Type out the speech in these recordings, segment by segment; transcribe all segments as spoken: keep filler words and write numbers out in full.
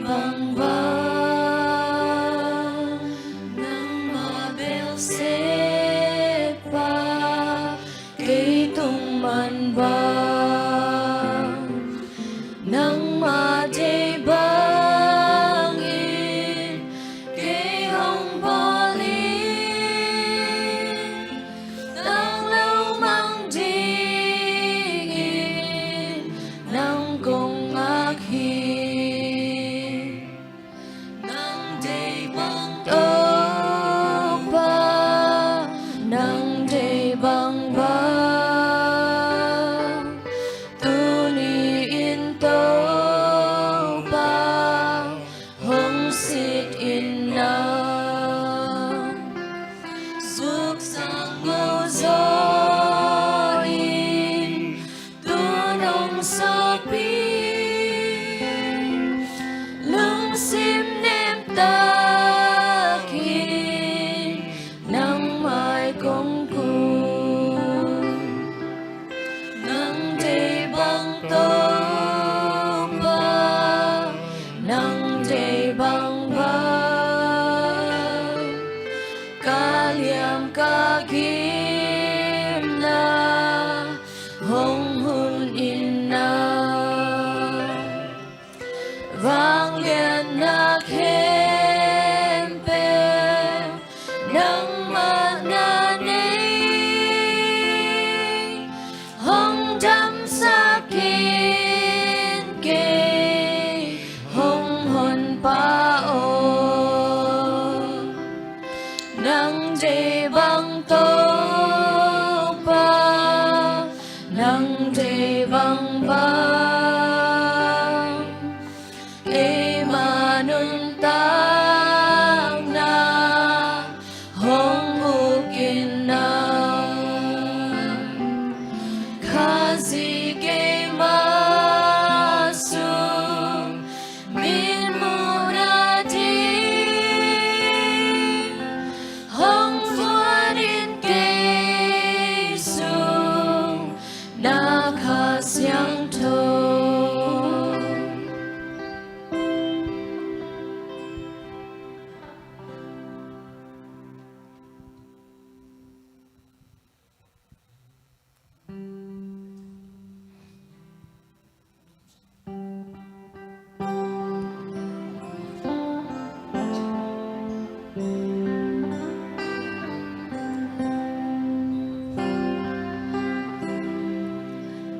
bang bang, nangmah bel sep pa, kei tung man bang, nangmah deih bangin kei hong bawl in, tanglo mang dingin nang kong ngak hi. Nang deih bang Topa, nang deih bang bang, tuni-in Topa hong sit in na, zuk sang lo zaw in, tu nong sawpin, lungsim nemtakin nang mai kong kun. Nang deih bang Topa, nang deih bang bang, ka liam ka gimna hong hun in na, vangliatna khempeuh nangmah na nei. Hong damsak in kei, hong Honpa aw. Nang deih bang Topa, nang deih bang bang, eima nuntakna hong uk in na, Khazih keima sung mitmuhna ding hong vuan in kei sung, na Kha Siangtho.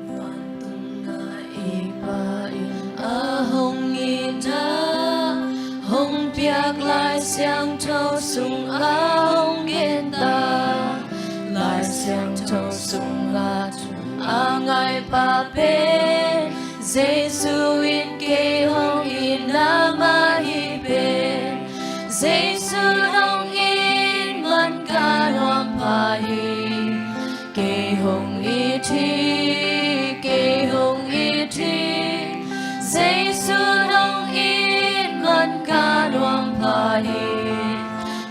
Vantung a i Pa in a hong it a, hong piak Lai Siangtho sung a hong gen ta, Lai Siangtho sung a thu a ngai pa pen Jesu in kei hong itna mah hi pen. Jesu hong it man ka nuam pha hi. Kei hong it hi, kei hong it hi. Jesu hong it man ka nuam pha hi.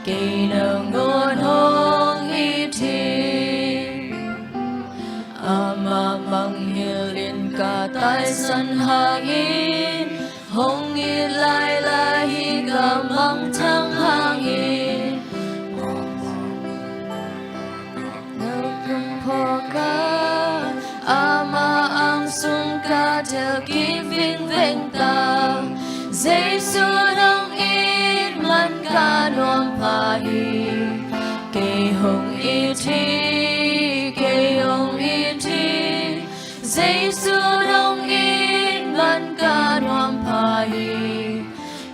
Kei nangawn hong it hi. Amah mangngilh in ka taisan hangin, hong it lailai hi ka mangthang hangin. Nang phawk a, amah ang sung ka delh kik vingveng ta. Jesu hong it man ka nuam pha hi. Kei hong it hi, kei hong it hi. Jesu hong it man ka nuam pha hi.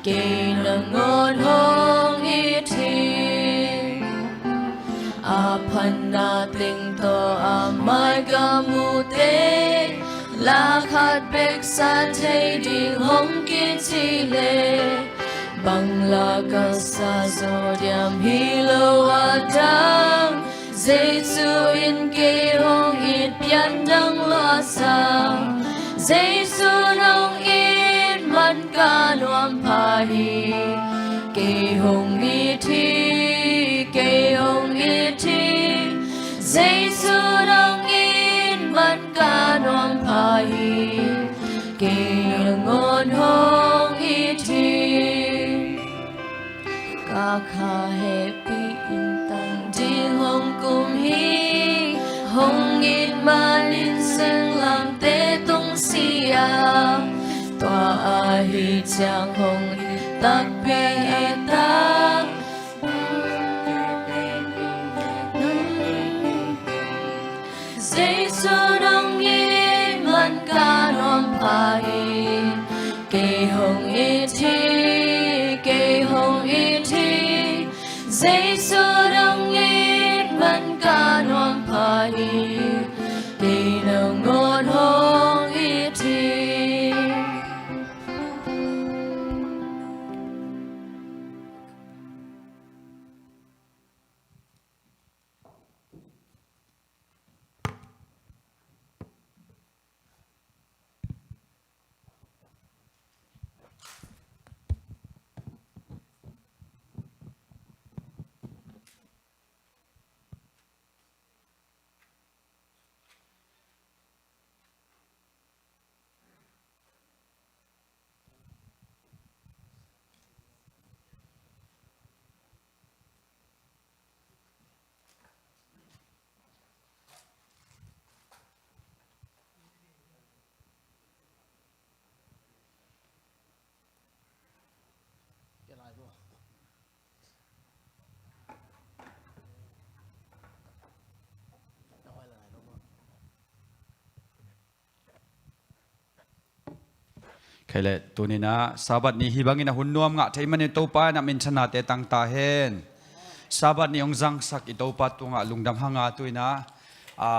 Kei nangawn hong it hi. A phatna teng tawh a mai ka muhte, la khat bek sa thei ding hong kici leh, bang la ka sa zaw diam hi lo a dang. Jesu in kei hong it pian dang lua sa. Jesu hong it man ka nuam pha hi. Kei hong it hi, kei hong it hi. Jesu hong it man ka nuam pha hi. Kei nangawn hong it hi. Kha hehpih in tang ding hong kum hi. Hong it manin singlamteh tung sia, tua ahih ciang hong it takpi hi ta. Jesu nong it man ka nuam pha hi. Kei hong it hi, kei hong it hi. Jesu nong it man ka nuam pha hi. Kei nangawn hong it hi. Kei le tuninah Sabbath ni hih bangin a hun nuam ngah thei manin Topa in a minthanate tangta hen. Sabbath ni hong zangsak i Topa tungah lungdam hanga tuinah a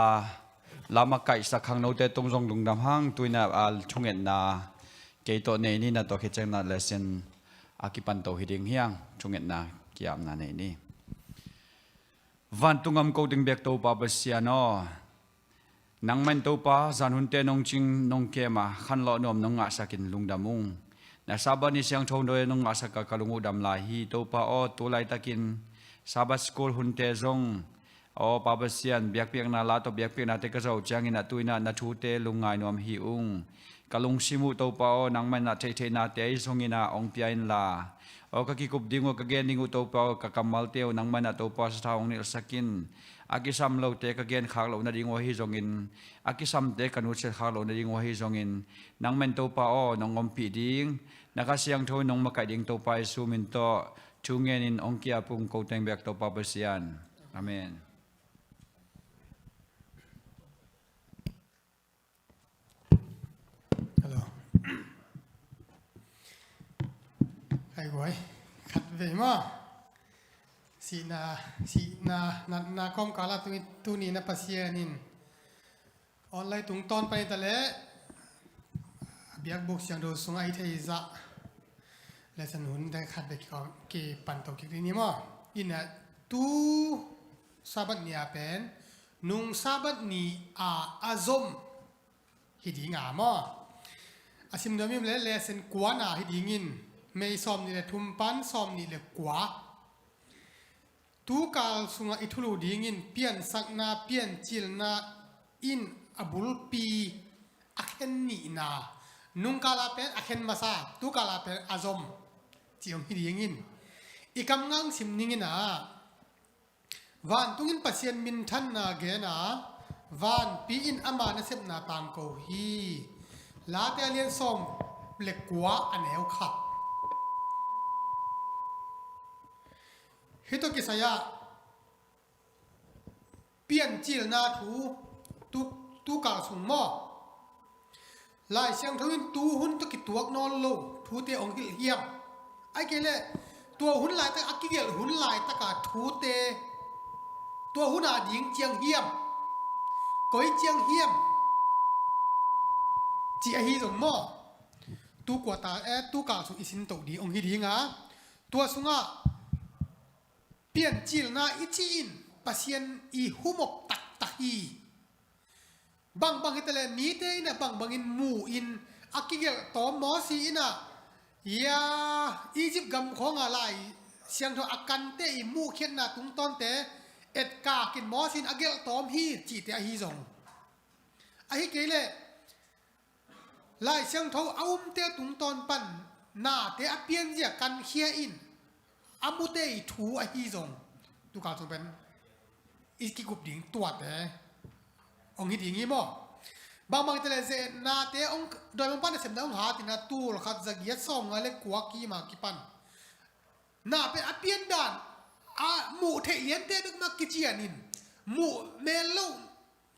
lama kaihsak khangnote tung zong lungdam hang tuinah a thungetna kei tawh nei ni na tawh khit ciangna lesson a kipan to hi ding hiang thungetna kiamna nei ni. Vantung gam ko ding bek Topa Pasian aw, nangmah in Topa zan hunte nong cing nong kem a khanlawh nuam nong ngahsakin lungdam ung. Na Sabbath ni siangtho nong ngahsak a ka lung uh dam lai hi Topa aw, tu laitakin Sabbath school hunte zong aw Pa Pasian biakpiakna la tawh biakpiaknate ka zo ciangin a tuinah na thute lungngai nuam hi ung. Ka lungsim uh Topa aw, nangmah in a theihtheihnate ahi zongin a hong pia inla aw ka kikup ding uh ka gen ding uh Topa aw, ka kammalte uh nangmah in a Topa sathau hong nilhsak in. A kisam lote ka genkhak loh nading uh ahi zongin a kisamte ka nutsiatkhak loh nading uh ahi zongin nangmah in Topa aw nong ompih ding, na Kha Siangtho in nong makaih ding Topa Jesu min tawh thu ngenin hong ki-ap ung ko teng bek Topa Pasian. Amen. Hello. Ai guai. Khat vei maw. Sihna, sihna, natna kawmkala tuni, tuni na Pasian in online tungtawn pan i ta leh biakbuk siangtho sungah i theizah lesson hun dai khat vei kipan to kik ding ni maw. Ina tu Sabbath ni a pen nung Sabbath ni a a zom hi ding a maw. A sim nuam i om leh lesson kuana hi dingin May sawm nih le thum pan sawm nih le kua. Tukal sungah i thulu dingin piansakna piancilna in a bulpi a khen nihna, nungkala pen a khen masa, tukala pen a zom cih hong hi dingin i kamngang sim ningin ah vantungin Pasian minthanna gen a, vanpi in ama nasepna tangko hi. Late a lian sawm le kua a neu khat. Hih tawh kisai-ah piancilna thu tu, tukal sung maw. Lai Siangtho in tu hun tawh kituak nawn lo thute hong hilh hiam? Ahih kei leh tua hun laitak a kigelh hun laitaka thute tua hun a ding ciang hiam? Koi ciang hiam? Ci ahi zong maw. Tu kuata, eh, tukal sung i sintoh ding hong hi ding a. Tua sungah piancilna i cih in Pasian i humop taktak hi. Bangbang hi ta leh mite in a bangbangin mu in a kigelh tawm Mosi in a, ia, Egypt gam khawngah Lai Siangtho a kante i muhkhiatna tungtawnte etkak in Mosi in a gelh tawm hi cihte ahi zong. Ahih kei leh Lai Siangtho a umte tungtawn pan nate a pianzia kankhia in a mute i thu ahi zong, tukal sung pen i kikup ding tuate hong hi ding hi maw? Bangbang te le ze nate hong, dawimangpa nasepna hong hat in a, tul khat za giat sawmnga le kua kim a kipan na pen a pian dan a muh theih liante bek mah kician in, muh mel lo,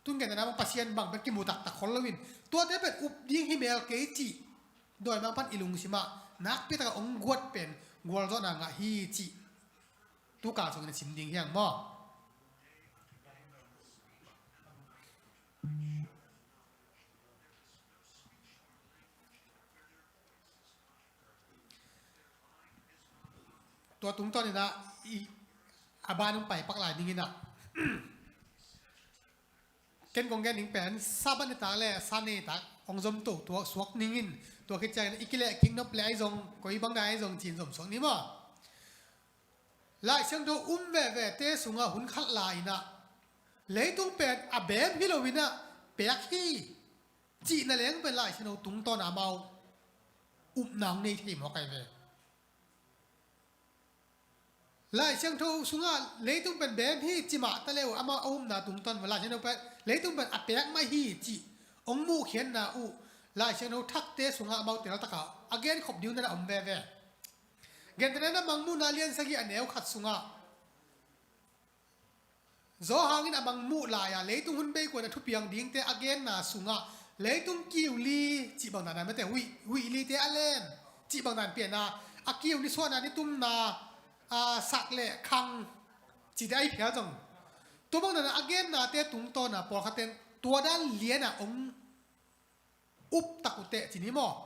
tun gen na bang Pasian bang pen kimu taktak khol lo in, tuate pen up ding hi mel kei cih dawimangpa'n i lungsim ah nakpi tak a hong guat pen gualzawhna ngah hi cih tukal sungin a sim ding hi hang maw? Tua tungtawn in a, i, a ban hong pai pak lai ding in a, ken kong gen ding pen Sabbath nitak le Sunday nitak hong zom to tua suak ning in, tua khit ciangin i kileh kik nop le ahi zong, koi bang dan ahi zong ci-in zom suak ni maw? Lai Siangtho um vevete sungah hun khat lai in a, leitung pen a beem hi lo in a, peek hi cihna leng pen Lai Siangtho tungtawn a amau upna hong nei thei mawk ahi ve. Lai Siangtho sungah leitung pen beem hi ci mah ta le uh, amau a upna tungtawn uh Lai Siangtho pen leitung pen a peek mah hi cih hong muhkhiatna uh Lai Siangtho thakte sungah amau teltak a a genkhop ding uh na om veve. Gentehna in a Mangmuhna lian sagih a neu khat sungah Johan in a Mangmuh lai-a leitung hun bei kuan a thupiang dingte a genna sungah leitung kiu li cih bang dan a, mate, huih, huih lite a len cih bang dan pian a, a kiu nisuahna nitumna, a, sak le khang cihte a hi phial zong, tua bang dan a a gennate tungtawn a pawlkhat ten tua dan lian a hong up tak uh teh ci ni maw?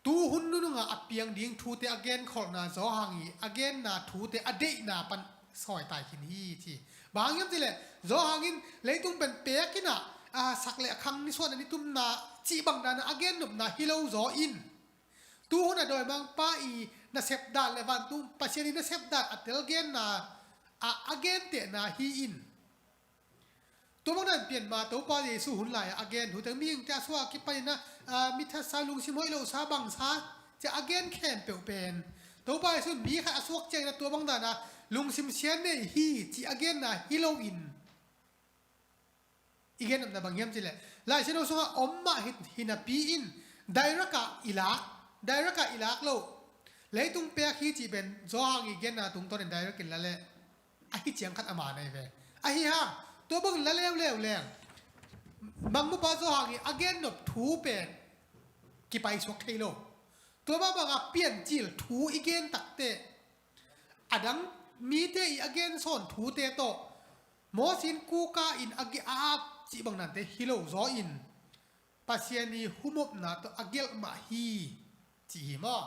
Tu hun nunung a a piang ding thute a genkholhna Johan i a genna thute a deihna pan sawitai khin hi ci. Bang hang hiam cih leh Johan in leitung pen peek in a, a, sak le a khang nisuahna nitumna cih bang dan a a gennopna hi lo zaw in, tu hun a dawimangpa i nasep dan le vantung Pasian i nasep dan a telgenna a, a gentehna hi in, tua bang dan pian mah Topa Jesu hun lai-a a gen thute, mihingte a suah a kipan in a, a, mi thatsa, lungsim hoih lohsa, bangsa ci a a gen khempeuh pen Topa Jesu in mi khat a suak ciangin a tua bang dan a lungsim sia nei hi ci a genna hi lo in, i gennopna bang hiam cih leh Lai Siangtho sungah om mah hi, hi napi in direct a i lak, direct a i lak lo. Leitung peek hi cih pen Johan i genna tungtawn in direct in la leh a hi ciang khat a man ahi ve. Ahi hang tua bangin la leuleu leng Mangmuhpa Johan i a gennop thu pen kipaisuak thei lo. Tua bang bang a piancil thu i gen tak teh a dang mite i a gensawn thute tawh Moses in kuka in a gi a ak cih bang dante hi lo zaw in Pasian i humopna tawh a gelh mah hi ci hi maw?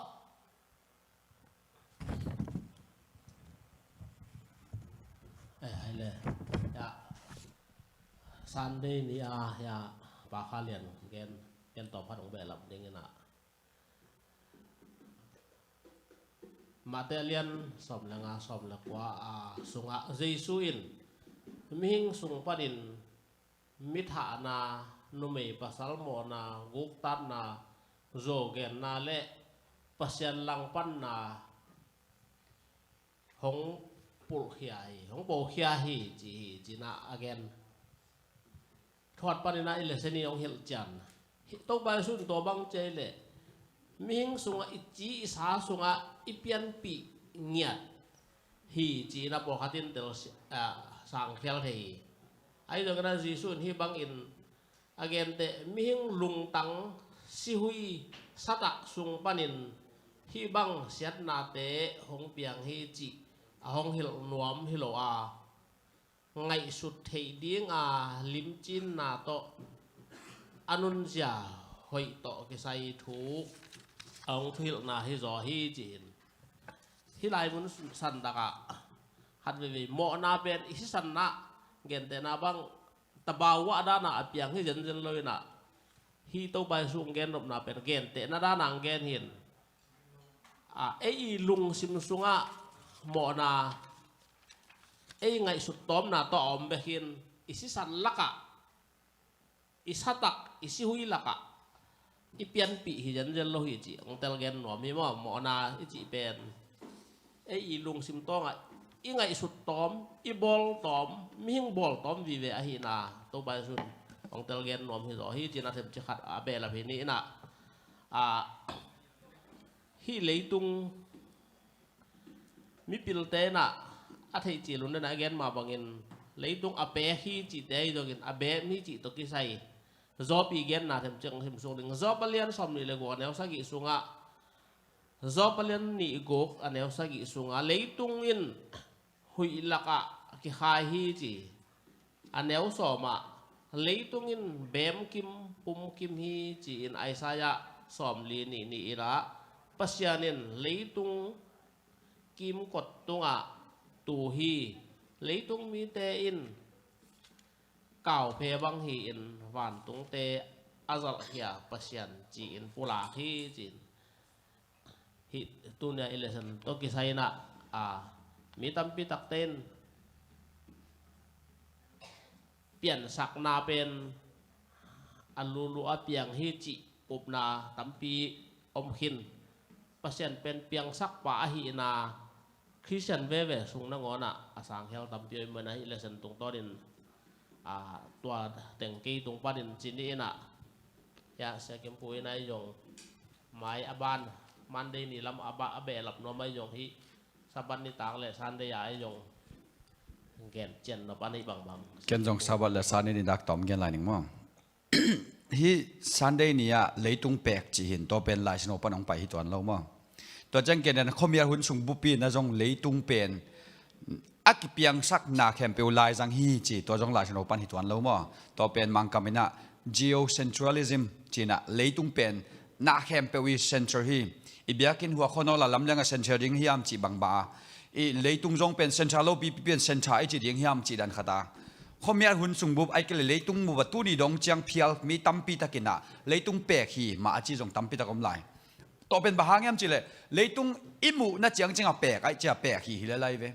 Eh, hai le. Ya. Sunday ni a, ya, Pa Kha Lian gen, gen tawm khat hong behlap ding in a. Matthai lian sawm le nga, sawm le kua a sungah Jesu in mihing sung panin mithahna, numei pasal mawhna, guktatna, zuau genna le Pasian langpanna hong pulhkhia hi, hong pokhia hi ci hi, ci-in a gen. Thuat panin a i lesson i hong hilh ciang, Topa Jesu in tua bang ci a hih leh mihing sungah i ci i sa sungah i pianpih ngiat hi ci-in a pawlkhat in tel, ah, sangkhial thei hi. Ahi zongin a Jesu in hih bangin a genteh, mihing lungtang sihui satak sung panin hih bang siatnate hong piang hi cih a hong hilh nuam hi lo a, ngaihsut theih dinga limcinna tawh a nunzia hoih tawh kisai thu a hong thuhilhna hi zaw hi ci-in, hih lai mun santakah khat veivei mawhna pen i sisanna gentehna bang tabau ah dana a piang hi zenzen lo in a, hih Topa Jesu hong gennopna pen gentehna dana hong gen hi in, a, ei i lungsim sungah mawhna, ei ngaihsut tawmna tawh a om bek hi in, i sisan lakah, i satak, i sihui lakah i pianpih hi zenzen lo hi cih hong telgen nuam hi maw? Mawhna i cih pen ei i lungsim tawngah i ngaihsut tawm, i bawl tawm, mihing bawl tawm vive ahihna Topa Jesuh in hong telgen nuam hi zaw hi, ci-in a themcik khat a behlap hi ni in ah, a, hih leitung mipilte in ah a theih cil un in ah a gen mah bangin leitung a pek hi cihte ahi zongin a bem hi cih tawh kisai Job i genna themcik hong sim suk ding. Job a lian sawmnih le guk a neu sagih sungah, Job a lian nih guk a neu sagih sungah leitung in huih lakah kikhai hi ci. A neu sawmah leitung in bemkim pumkim hi ci-in Isaiah sawmli nih nih in ah Pasian in leitung kimkot tungah tu hi. Leitung mite in kauphe bang hi-in vantungte a zalhkhia Pasian ci-in pulak hi ci-in. Hih tunia i lesson tawh kisai in ah, a, mi tampi takte in piansakna pen a lulu a piang hi cih upna tampi om khin. Pasian pen piangsakpa ahihna Khristian veve sung nangawn ah a sangkhel tampi om hi-in ah, hih lesson tungtawnin, a, tua teng kei tung panin ci ni in ah, ya, Sia Kim Pu in ah i zong mai a ban Monday ni lam a ba, a behlap nuam a i zong hih Sabbath nitak le Sunday a i zong gen cian nop a nei bangbang. Ken zong Sabbath le Sunday nitak tawm gen lai ning maw? Hih Sunday ni ah leitung pek cih hi-in tua pen Lai Siangtho pan hong pai hi tuan lo maw? Tua ciang ken khuamial hun sung bupi na zong leitung pen a kipiangsak na khempeuh laizang hi ci, tua zong Lai Siangtho pan hi tuan lo maw? Tua pen Mangkam in ah geocentralism ci-in ah leitung pen na khempeuh i center hi. I biakinn huak khuanawl a lamliang a center ding hiam cih bangbang a, i leitung zong pen center lo pipi pen center i ci ding hiam cih dan khat a, khuamial hun sung bup ahih kei leh leitung bup a tuni dong ciang phial mi tampi takin ah leitung pek hi mah a ci zong tampi tak om lai. Tua pen bang hang hiam cih leh leitung i muhna ciangciang a pek ahih ciang a pek hi hi le lai ve.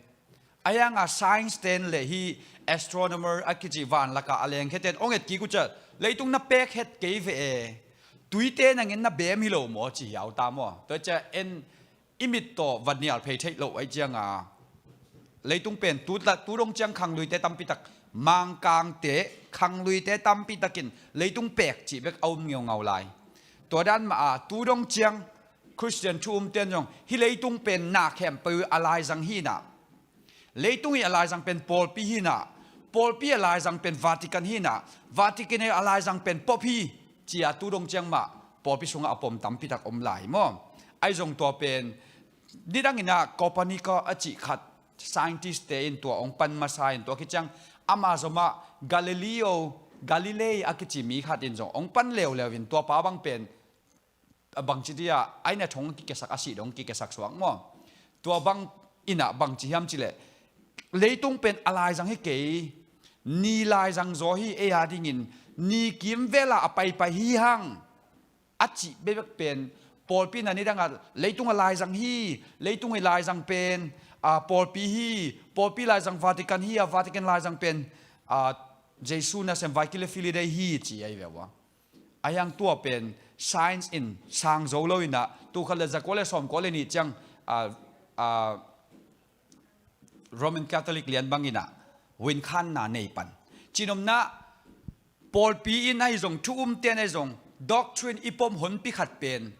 Ahi hang a science ten le hih astronomer a kici van lakah a lengkhia ten hong et kik uh ciang leitung na pek het kei ve e. Tuite nangin na bem hi lo maw ci hiau ta maw? Tua ciang en i mit tawh va nial phei theih loh ahih ciang a, leitung pen tu, tu dong ciang khangluite tampi tak, Mangkangte khangluite tampi takin leitung pek cih bek a um ngeungau lai. Tua dan mah a tu dong ciang Khristian thu umte in zong hih leitung pen na khempeuh a laizang hi-in ah, leitung i a laizang pen pawlpi hi-in ah, pawlpi a laizang pen Vatican hi-in ah, Vatican i a laizang pen Pope hi, ci-a tu dong ciang mah pawlpi sungah a pom tampi tak om lai maw? Ahi zong tua pen nidang in ah Copernicus a cih khat scientist te in tua hong pan masa in, tua khit ciang ama zomah Galileo Galilei a kici mi khat in zong hong pan leuleu in tua pa bang pen a bangci dia, a inn a thong kikiasak, a sih dong kikiasak suak maw? Tua bang in ah bangci hiam cih leh, leitung pen a laizang hi kei, ni laizang zaw hi, ei a dingin ni kimvel ah a paipai hi hang, a cih bekbek pen pawlpi in ah nidang ah leitung a laizang hi, leitung i laizang pen, a, pawlpi hi, pawlpi laizang Vatican hi, a Vatican laizang pen, a, Jesu nasem Vai Kili Fili Dei hi ci ahi ve ua. Ahi hang tua pen science in sang zo lo in ah, tul khat le zakua le sawmkua le nih ciang, a, a, Roman Catholic lian bang in ah vuinkhanna nei pan. Cihnopna, pawlpi in ahi zong, thu umte in ahi zong, doctrine i pom honpi khat pen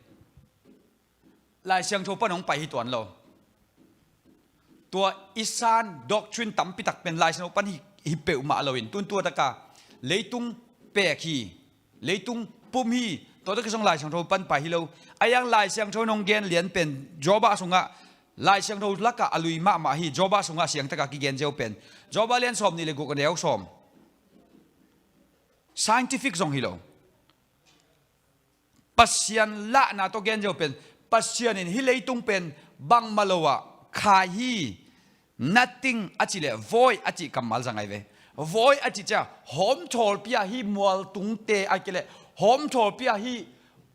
Lai Siangtho pan hong pai hi tuan lo. Tua i san doctrine tampi tak pen Lai Siangtho pan hi, hi peuhmah lo in, tun tua taka leitung pek hi, leitung pum hi, tua tak zong Lai Siangtho pan pai hi lo. Ahi hang Lai Siangtho in hong gen lian pen Joba sungah, Lai Siangtho lakah a lui mahmah hi, Joba sungah siang taka kigen ziau pen, Joba lian sawmnih le guk a neu sawm. Scientific zong hi lo. Pasian lahna tawh gen ziau pen, Pasian in hih leitung pen bangmah lo ah khai hi, nothing a cih leh void a cih kammal zang ahi ve. Void a cih ciang hawmthawlpi ah hih mualtungte a kei leh hawmthawlpi ah hih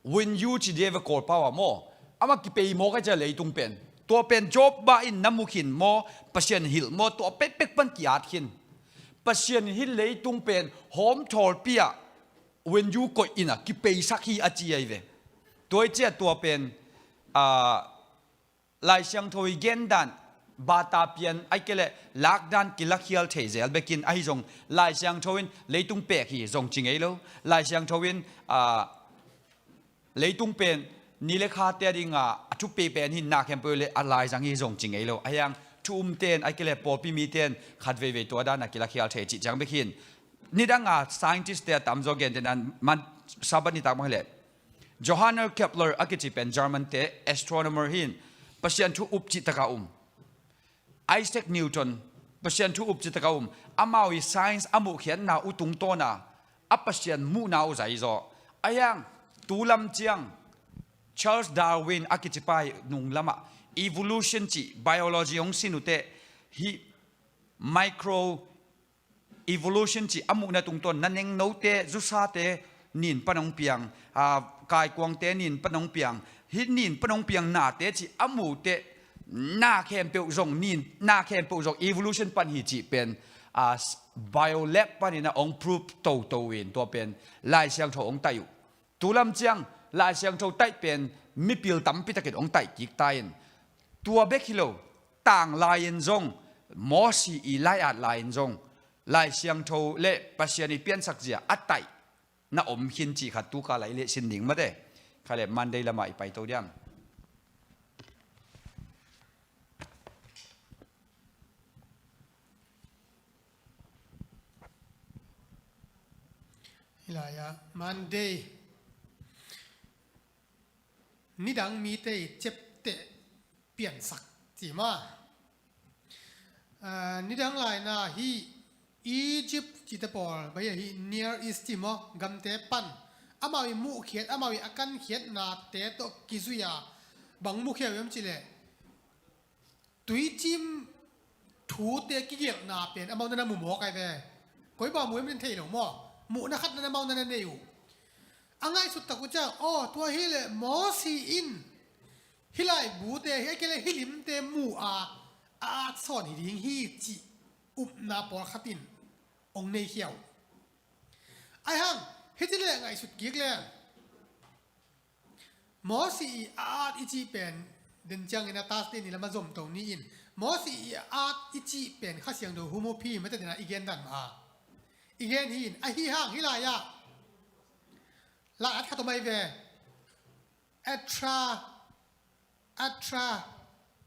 vuinyu ci dia ve Kawlpau ah maw? Amah kipei mawk a ciang leitung pen. Tua pen Job bah in na mu khin maw? Pasian hilh maw? Tua pekpek pan ki-at khin. Pasian in hih leitung pen hawmthawlpi ah vuinyu koih in a kipeisak hi a ci ahi ve. Tua i ciah tua pen, a, Lai Siangtho i gendan, bata pian, ahih kei leh lakdan kilakhial thei zel bekin, ahi zong Lai Siangtho in leitung pek hi zong ci ngei lo. Lai Siangtho in, ah, leitung pen ni le kha te a dinga a thupi pen hi, na khempeuh le a laizang hi zong ci ngei lo. Ahi hang thu umte in, ahih kei leh pawlpi mite in khat veivei tua dana kilakhial thei cih ciang bek hi. Nidanga scientist te a tamzaw gentehna, man Sabbath nitak bang hi leh Johannes Kepler a kici pen German te astronomer hi in, Pasian thu up cih taka um. Isaac Newton, Pasian thu up cih taka um. Amau i science a muhkhiatna uh tungtawna a Pasian muhna uh zai zaw. Ahi hang tu lam ciang Charles Darwin a kici pa hi, nung lamah evolution cih biology hong sin uh teh, hih micro evolution cih a muhna tungtawn, na nengnote, zusate nin pan hong piang, aa, kaikuangte nin pan hong piang, hih nin pan hong piang nate cih a muh teh, na khempeuh zong nin, na khempeuh zong evolution pan hi cih pen, aa, biolab panin a hong prove toto in, tua pen Lai Siangtho hong taih uh. Tu lam ciang Lai Siangtho taih pen mipil tampi takin hong taih kik ta in, tua bek hi lo, tanglai-in zong, Mosi i lai-at lai-in zong Lai Siangtho le Pasian i piansak zia a taih na om khin cih khat tu kal ah i lehsin ding mate. Kha le Monday lamah i paito diam? Hih lai-ah Monday nidang mite i ciapteh piansak ci maw? Ah, nidang laina hih Egypt cihte pawl, bai hih Near East ci maw, gamte pan amau i muhkhiat, amau i a kankhiatnate tawh kizui-a bang mukhia uh hiam cih leh, tuicim thute kigelhna pen amau na na mu mawk ai ve. Koi bang mu hiam na thei lo maw? Muhna khat na amau na na nei uh. A ngaihsut tak uh ciang, aw, tua hi leh Mosi in hih laibute, hih a kei leh hih limte mu a, a at sawn hi ding hi cih upna pawlkhat in hong nei khia uh. Ahi hang hih ci leh ngaihsut kik leng, Mosi i a at i cih pen, den ciangin a Thursday ni lamah zomto ni in, Mosi i a at i cih pen Kha Siangtho humuphi mate dena i gen dan mah a, i gen hi in, ahi hang hih lai-ah lai-at khat om ai ve. Atra, Atra,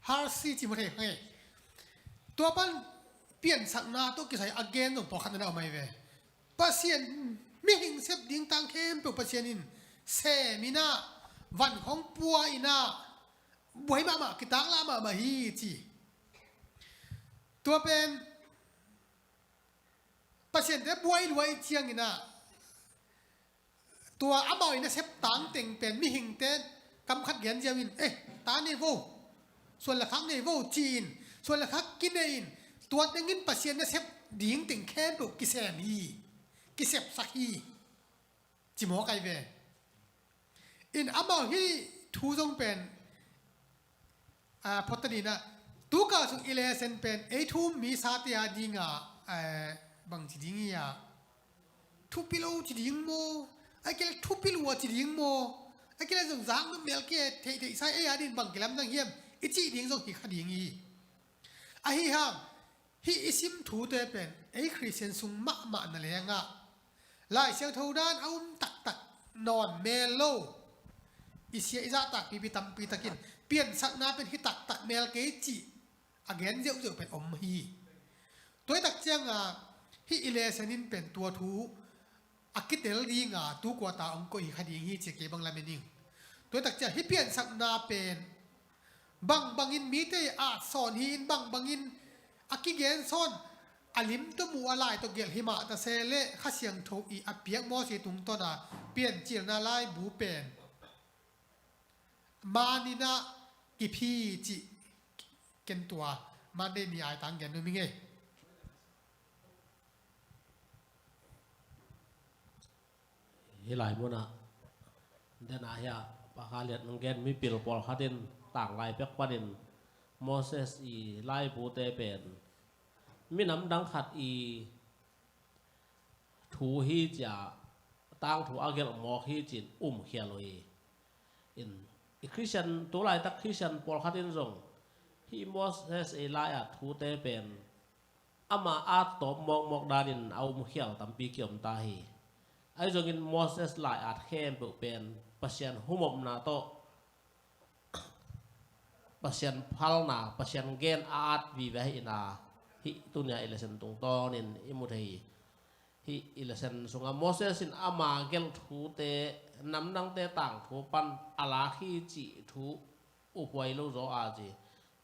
Harsi ci maw thei hang e. Tua pan piansakna tawh kisai a gen zong pawlkhat na na om ai ve. Pasian, mihing sep ding tang khempeuh Pasian in sem in ah, van khong pua in ah, buai mahmah, kitaklah mahmah hi ci. Tua pen Pasian te buai luai ciangin ah, tua amau i nasep tangteng pen mihingte kam khat gen ziau in, eh, ta nei vo, suan le khak nei vo ci-in, suan le khak kinei in, tua tengin Pasian nasep ding teng khempeuh kisem hi, kisepsak hi, ci mawk ai ve. In amau hih thu zong pen, ah, phot ta ding ah, tu kal sung i lesson pen ei thu um mi sate a ding ah, eh, bang ci ding hi a, thupi lo ci ding maw, ahih kei leh thupi lua ci ding maw, ahih kei leh zong zang nuam mel kei, theih theih sa ei a ding bang kilamdang hiam i cih ding zong hi kha ding hi. Ahi hang hih i sim thute pen ei Khristian sung mahmah na lengah Lai Siangtho dan a um taktak nawn mel lo, i sia i zahtak pipi tampi takin piansakna pen hi taktak mel kei cih a gen ziauziau pen om hi. Tua hi tak cianga hih i lesson in pen tua thu a kitel dinga tu kuata hong koih hi kha ding hi ci a kei bang lamen ing. Tua hi tak cianga hih piansakna pen bangbangin mite i at sawn hi in, bangbangin a kigen sawn, a lim tawh mu a lai tawh gelh hi mah ta se leh Kha Siangtho i a piak Mosi tungtawna piancilna laibu pen maninah kiphi cih ken tua Monday ni aitang gen nuam ing ei. Hih lai munah dena hiah pakhat liat nong gen mipil pawlkhat in tanglai pek panin Moses i laibute pen minam dang khat i thu hi cia, tangthu a gelh mawk hi cin umkhial uh hi. In, i Khristian, tulaitak Khristian pawlkhat in zong Hih Moses i lai-at thute pen ama at tawm mawkmawk danin a um khial tampi kiom ta hi. Ahi zongin Moses lai-at khempeuh pen Pasian humopna tawh, Pasian phalna, Pasian gen a at vive ahihna hih tunia i lesson tungtawnin i mu thei hi. Hih i lesson sungah Moses in ama gelh thute, namdangte tangthu pan a lak hi cih thu uphuai lo zaw a ci.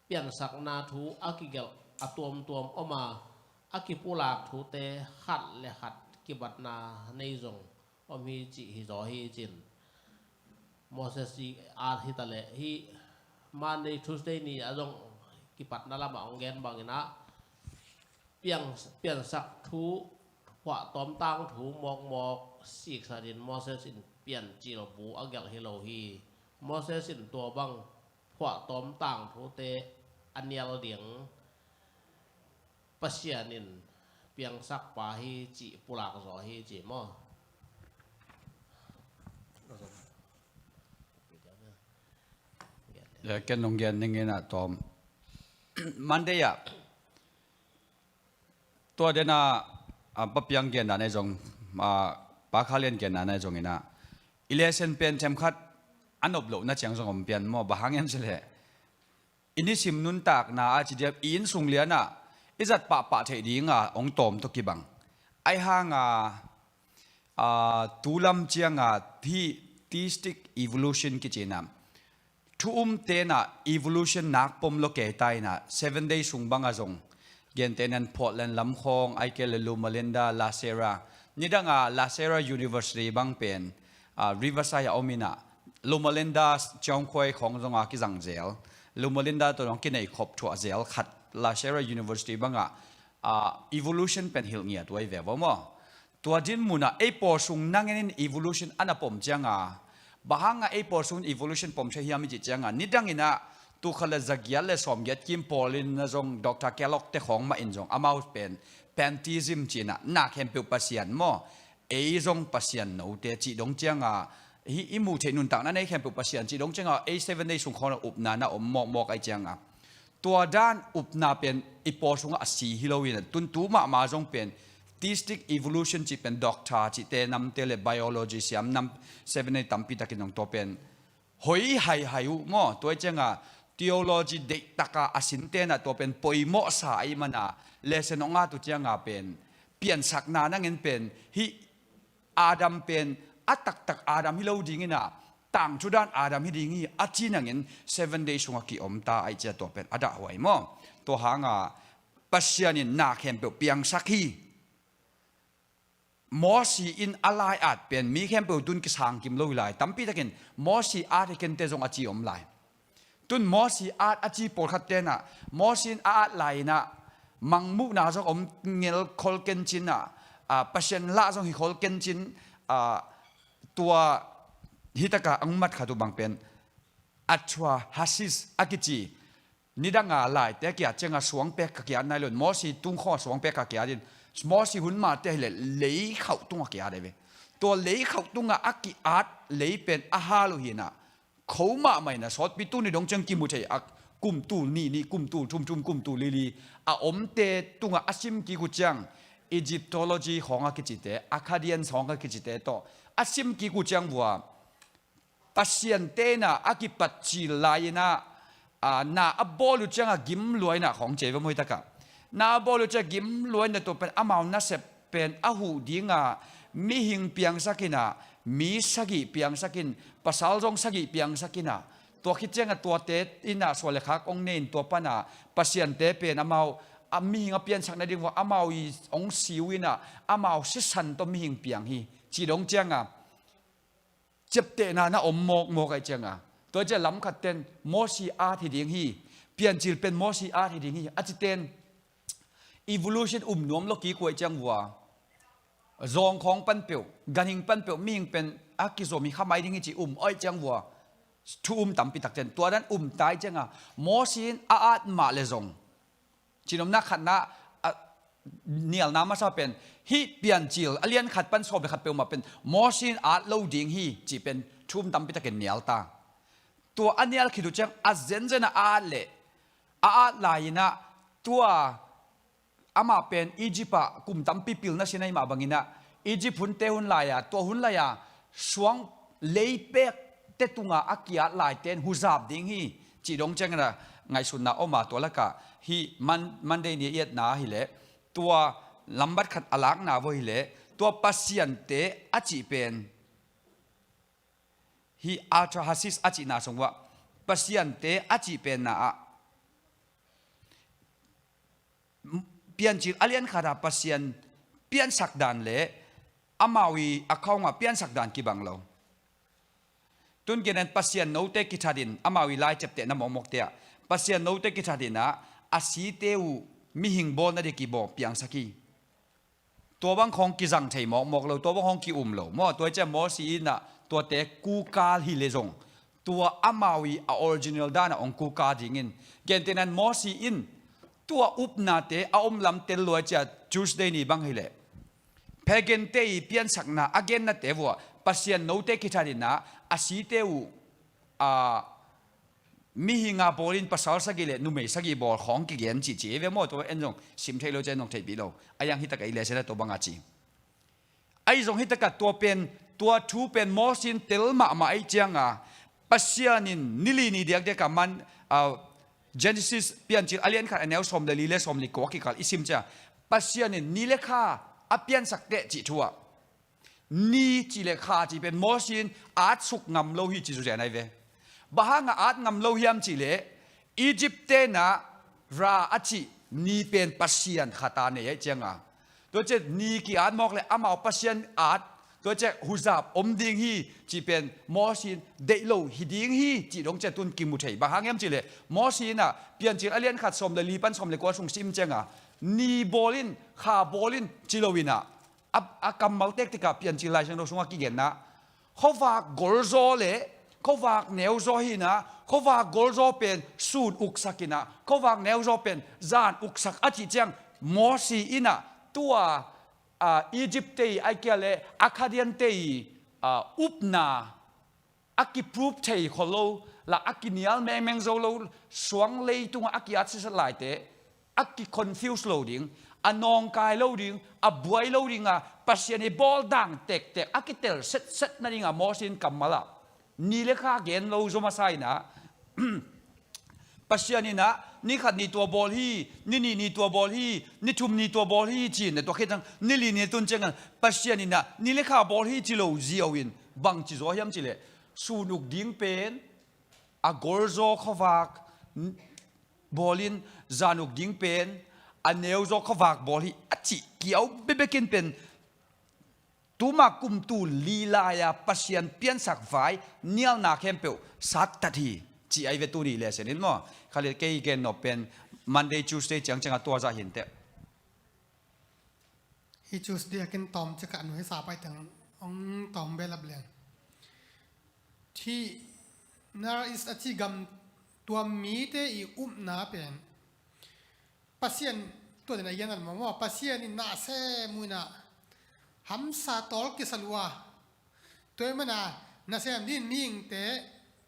Piansakna thu a kigelh a tuamtuam om a, a kipulak thute khat le khat kibatna nei zong om hi cih hi zaw hi cin. Moses i at hi taleh hih Monday, Tuesday ni a zong kipatna lamah hong gen bangin ah piang, piansak thu, phuahtawm tangthu mawkmawk siksanin Moses in piancil bu a gelh hi lo hi. Moses in tua bang phuahtawm tangthute a nial ding Pasian in piangsak pa hi cih pulak zaw hi ci maw? Ya, ken nong gen ning in ah tawm. Monday ah tua dena, a, Pa Piang genna na zong, a, Pa Khalian genna na zong in ah i lesson pen themkhat a nop lohna ciang zong om pian maw, bang hang hiam cih leh i nisim nuntakna a ci diam, i innsung lianah i zat pahpah theih dinga hong tawm tawh kibang. Ahi hanga, a, tu lam cianga hih theistic evolution kici inah thu um tenah evolution nak pom lo kei ta inah Seven Day sung banga zong gentehnan Portland lamkhawng, ahih kei leh Loma Linda, La Sierra, nidanga La Sierra University bang pen, a, Riverside a om inah Loma Linda, Chongkhuai khawng zonga kizang zel, Loma Linda tawh zong kinei khop thuah zel khat La Sierra University bangah, a, evolution pen hilh ngiat uh ahi ve vo maw? Tua din munah ei pawl sung nangen in evolution a na pom cianga, bang hanga ei pawl sung evolution pom thei hiam i cih cianga, nidang inah tul khat le zagiat le sawmgiat kim pawl in na zong Doctor Kellogg te khawng mah in zong amau pen pantheism ci inah na khempeuh Pasian maw, ei zong Pasian note cih dong cianga, hih i muh theih nuntakna nei khempeuh Pasian cih dong cianga, ei Seven Day sung khawng a upna na om mawkmawk ahi cianga, tua dan upna pen i pawl sungah a si hi lo inah, tun tu mahmah zong pen theistic evolution cih pen doctor cihte namte le biology siam nam Seven Day tampi takin zong tua pen hoi haihai uh maw? Tua ahi cianga theology deihtaka a sin tenah tua pen poimawhsa ahi mana lesson hong at uh cianga pen piansakna nangen pen hih Adam pen a taktak Adam hi lo ding inah tangthu dan Adam hi ding hi a ci nangin Seven Day sungah kiom ta ahi cia tua pen a dahhuai maw? Tua hanga Pasian in na khempeuh piangsak hi. Mosi in a lai-at pen mi khempeuh tun kisang kim lo hi lai. Tampi takin Mosi at hi kente zong a ci om lai. Tun Mosi at a ci pawlkhat tenah Mosi in a at lai inah mangmuhna zong om ngel khol ken cin ah, a, Pasian lah zong hi khol ken cin, a, tua hitaka ang mat khat uh bang pen Atua Hasis a kici nidanga laite a kiat cianga suangpek ka kiat nai lo in, Mosi tungkhawng suangpek ka kiat in, Mosi hun mate hileh leikhauh tunga kiat ahi ve. Tua leikhauh tunga a kiat lei pen a hal uh hinah kho mahmah inah sawtpi tuni dong ciang kimu thei a kumtul nihnih, kumtul thumthum, kumtul lili a omte tungah a sim kik uh ciang Egyptology khawng a kicite, Akkadian khawng a kicite tawh a sim kik uh ciang vua Pasian tenah a kipat cil lai inah, a, na a bawl uh cianga gim lua inah khawng cei va muitakah. Na a bawl uh cianga gim lua inah tua pen amau nasep pen a huh dinga mihing piangsak inah, mi sagih piangsak in, pasal zong sagih piangsak inah, tua khit cianga tuate inah suah le khak ong nei in tua pana Pasiante pen amau a mihing a piansak nading vua amau i ong siu inah amau sisan tawh mihing piang hi. Ci dong cianga ciaptehna na om mawkmawk ahi cianga, tua cia lamkhat ten Mosi at hi ding hi, piancil pen Mosi at hi ding hi a ci ten evolution um nuam lo kik uh ahi ciang vua zawng khawng panpeuh, ganhing panpeuh mihing pen a kizom hi khamai ding hi ci um ahi ciang vua thu um tampi tak ten tua dan um ta ahi cianga Mosi in a at mah le zong Cinomna khatna, a, nialna masa pen hih piancil a lian khat pan sawm le khat peuhmah pen Mosi in at lo ding hi cih pen thu um tampi takin nial ta. Tua a nial khit uh ciang a zenzen a at leh a at lai-in ah, tua amah pen Egypt ah kum tampi pilna sin ahih mah bangin ah, Egypt hunte hun lai-a, tua hun lai-a suang leipek te tunga a ki-at laite in huzap ding hi, cih dong ciangin ah ngaihsutna om a, tua lakah hih Mon-, Monday ni a i etna ahih leh tua lambat khat a lakna uh ahih leh, tua pasiante a cih pen, hih atrahasis a cihna sung uah, pasiante a cih penna ah, Piancil a lian khat ah Pasian piansak dan le amau i a khaung ah piansak dan kibang lo. Tun gen in Pasian note kithat in, amau i lai ciaptehna mawkmawkte ah, Pasian note kithat in ah, a site uh mihing bawlna ding kibawl piangsak hi. Tua bang khawng kizang thei mawkmawk lo, tua bang khawng ki-um lo. Maw, tua ciang Mawsi in ah tuate kukal hi leh zong, tua amau i a original dan ah hong kukal dingin, gentehna in Mawsi in tua upnate a om lam tel lua ciang Tuesday ni bang hi leh, pagan te i piansakna a gennate uh ah, Pasian note kithat in ah, a site uh, a, mihing a bawlin pasal sagih le numei sagih bawl khawng kigen cih ci hi ve maw, tua en zong sim thei lo ciang zong theihpih lo. A iang hi tak a i lesen ah tua bang a ci. Ahi zong hi tak ah tua pen, tua thu pen Mawsi in tel mahmah ahih ciang a, Pasian in ni li ni diakdiak a man, a, Genesis Piancil a lian khat a neu sawm le li le sawm le kua kikal i sim ciang, Pasian in ni le kha a piansak teh cih thu ah, ni cih le kha cih pen Mawsi in at suk ngam lo hi cih zuzia nai ve. Bang hang a at ngam lo hiam cih leh, Egypt te in ah Ra a cih ni pen pasian khat a nei ahih ciang a, tua ciang ni ki-at mawk le amau pasian at, tua ciang huzap om ding hi cih pen Mawsi in deih lo hi ding hi cih dong ciang tun kimu thei. Bang hang hiam cih leh, Mawsi in ah Piancil a lian khat sawm le li pan sawm le kua sung sim ciang a, ni bawl in, kha bawl in ci lo in ah, a, a kammal tektek ah Piancil Lai Siangtho sungah kigenna, khuavak golzaw le khuavak neuzaw hi in ah, khuavak golzaw pen sun uksak in ah, khuavak neuzaw pen zan uksak a cih ciang, Mawsi in ah tua, a, Egypt te i, ahih kei leh Akkadian te i, a, upna a ki-prove thei khol lo, la a kinial mengmeng zo lo, suang leitung ah a ki-at sitset laite a ki-confuse lo ding, a nawngkai lo ding, a buai lo ding a, Pasian i bawl dan tektek a kitel setset nading a Mawsi in kammal ah ni le kha gen lo zaw masa in ah, Pasian in ah ni khat ni tua bawl hi, ni nih ni tua bawl hi, ni thum ni tua bawl hi ci-in ah, tua khit ciang ni li ni tun ciang a, Pasian in ah ni le kha bawl hi ci lo ziau in, bang ci zaw hiam cih leh, sun uk ding pen a golzaw khuavak bawl in, zan uk ding pen a neuzaw khuavak bawl hi a cih kiau bekbek in pen, tuma kum tul li lai-a Pasian piansak vai nialna khempeuh sattat hi, ci ahi ve tuni lesson in maw. Khalet kei gen nop pen Monday, Tuesday ciangciang a tua zah hi inteh. Hih Tuesday a kin tawm ciang kha a nuai sa pai teng hong tawm belap leng. Hih Near East a ci gam tua mite i upna pen Pasian, tua dena i gen a maw, Pasian in nasem uh in ah hamsa tawl kisa lua. Tua ahih manin nasem dingin mihingte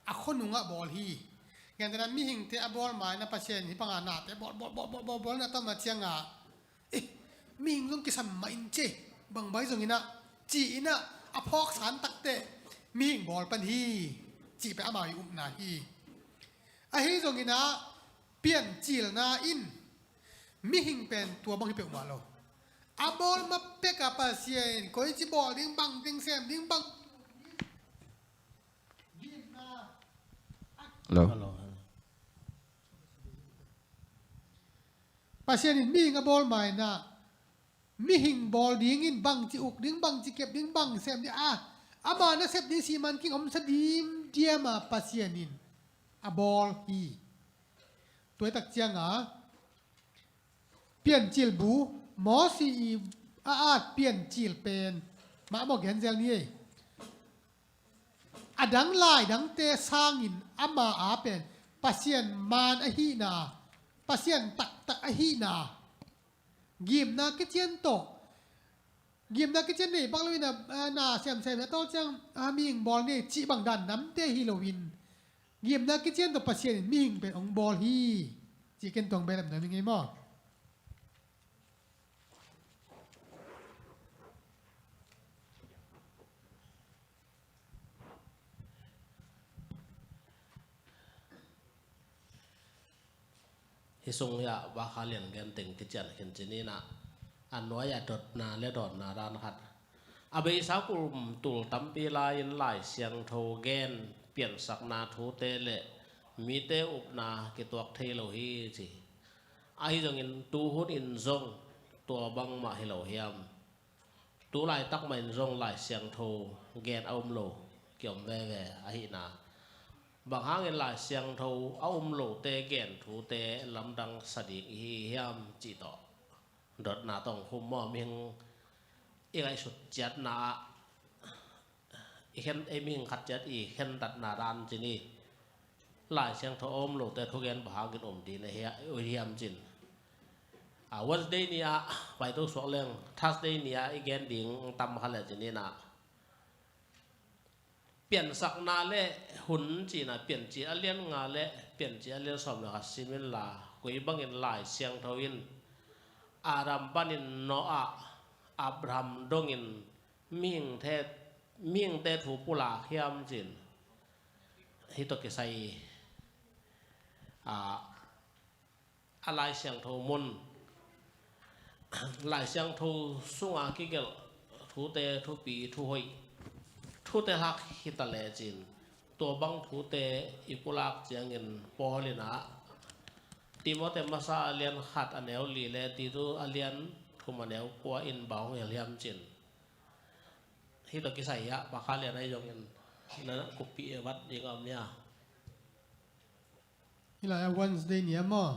a khuanungah bawl hi. Gentehna mihingte a bawl ma-in ah Pasian in hih banga nate bawl, bawl, bawl, bawl, bawl, bawl na tawm a ciang a, eh, mihing zong kisam mah in ci, bang bai zongin ah, ci-in ah a phawk san takteh mihing bawl pan hi, cih pen amau i upna hi. Ahi zongin ah Piancilna in mihing pen tua bang hi peuhmah lo. A bawl ma pek a Pasian in koici bawl ding, bang ding sem ding, bang Hello. Hello, hello. Pasian in mihing a bawl ma-in ah, mihing bawl dingin bangci uk ding, bangci kep ding, bang sem ding, a, ama nasep ding siman king omsa dimdiam a Pasian in a bawl hi. Tua tak ciang a, Piancil bu, Mawsi i a at Piancil pen mahmah genzel ni ei. A dang lai dangte sangin ama a pen Pasian man ahihna, Pasian taktak ahihna, gimna kician tawh, gimna kician nei bang loin a, a, na semsem a tawl ciang a mihing bawl ni cih bang dan namte hi loin, gimna kician tawh Pasian in mihing pen hong bawl hi. Cih ken tuang belap nuam ing ei maw? Hih sung hiah Bakha Lian gen teng kician khin cin inah a nuai-ah dotna le dawnna dan khat. A beisa kum tul tampi lai-in Lai Siangtho gen piansakna thute le mite upna kituak thei lo hi ci. Ahi zongin tu hunin zong tua bangmah hi lo hiam? Tu laitak mahin zong Lai Siangtho gen a um lo kiom veve ahihna. Bang hangin Lai Siangtho a um lote gen thute lamdang sa ding i hi hiam cih tawh dotna tawh hong khum maw? Mihing i ngaihsut ciatna ah i khen, ei mihing khat ciat i khentatna dan cin i Lai Siangtho a um lote thugen bang hangin um ding na hia, uh hiam cin. A, Wednesday ni-ah paito suak leng Thursday ni-ah i gen ding tam kha le cin inah piansakna le hun cina Piancil a lian nga le Piancil a lian sawm le khat sim inla, koi bangin Lai Siangtho in Adam panin Noah, Abraham dongin mihingte, mihingte thu pulak hiam cin. Hih tawh kisai a, a Lai Siangtho mun, Lai Siangtho sunga kigelh thute, thupi, thuhoih, thute hak hita lecin tua bang thute i pulak ciangin Paul inah Timote masa a lian khat a neu li le Titu a lian thum a neu kua in bang hong hilh hiam cin. Hih tawh kisai ah Bakha Lian ahi zongin na kuppi e vat ding a om nia. Hih lai-ah Wednesday ni-a maw?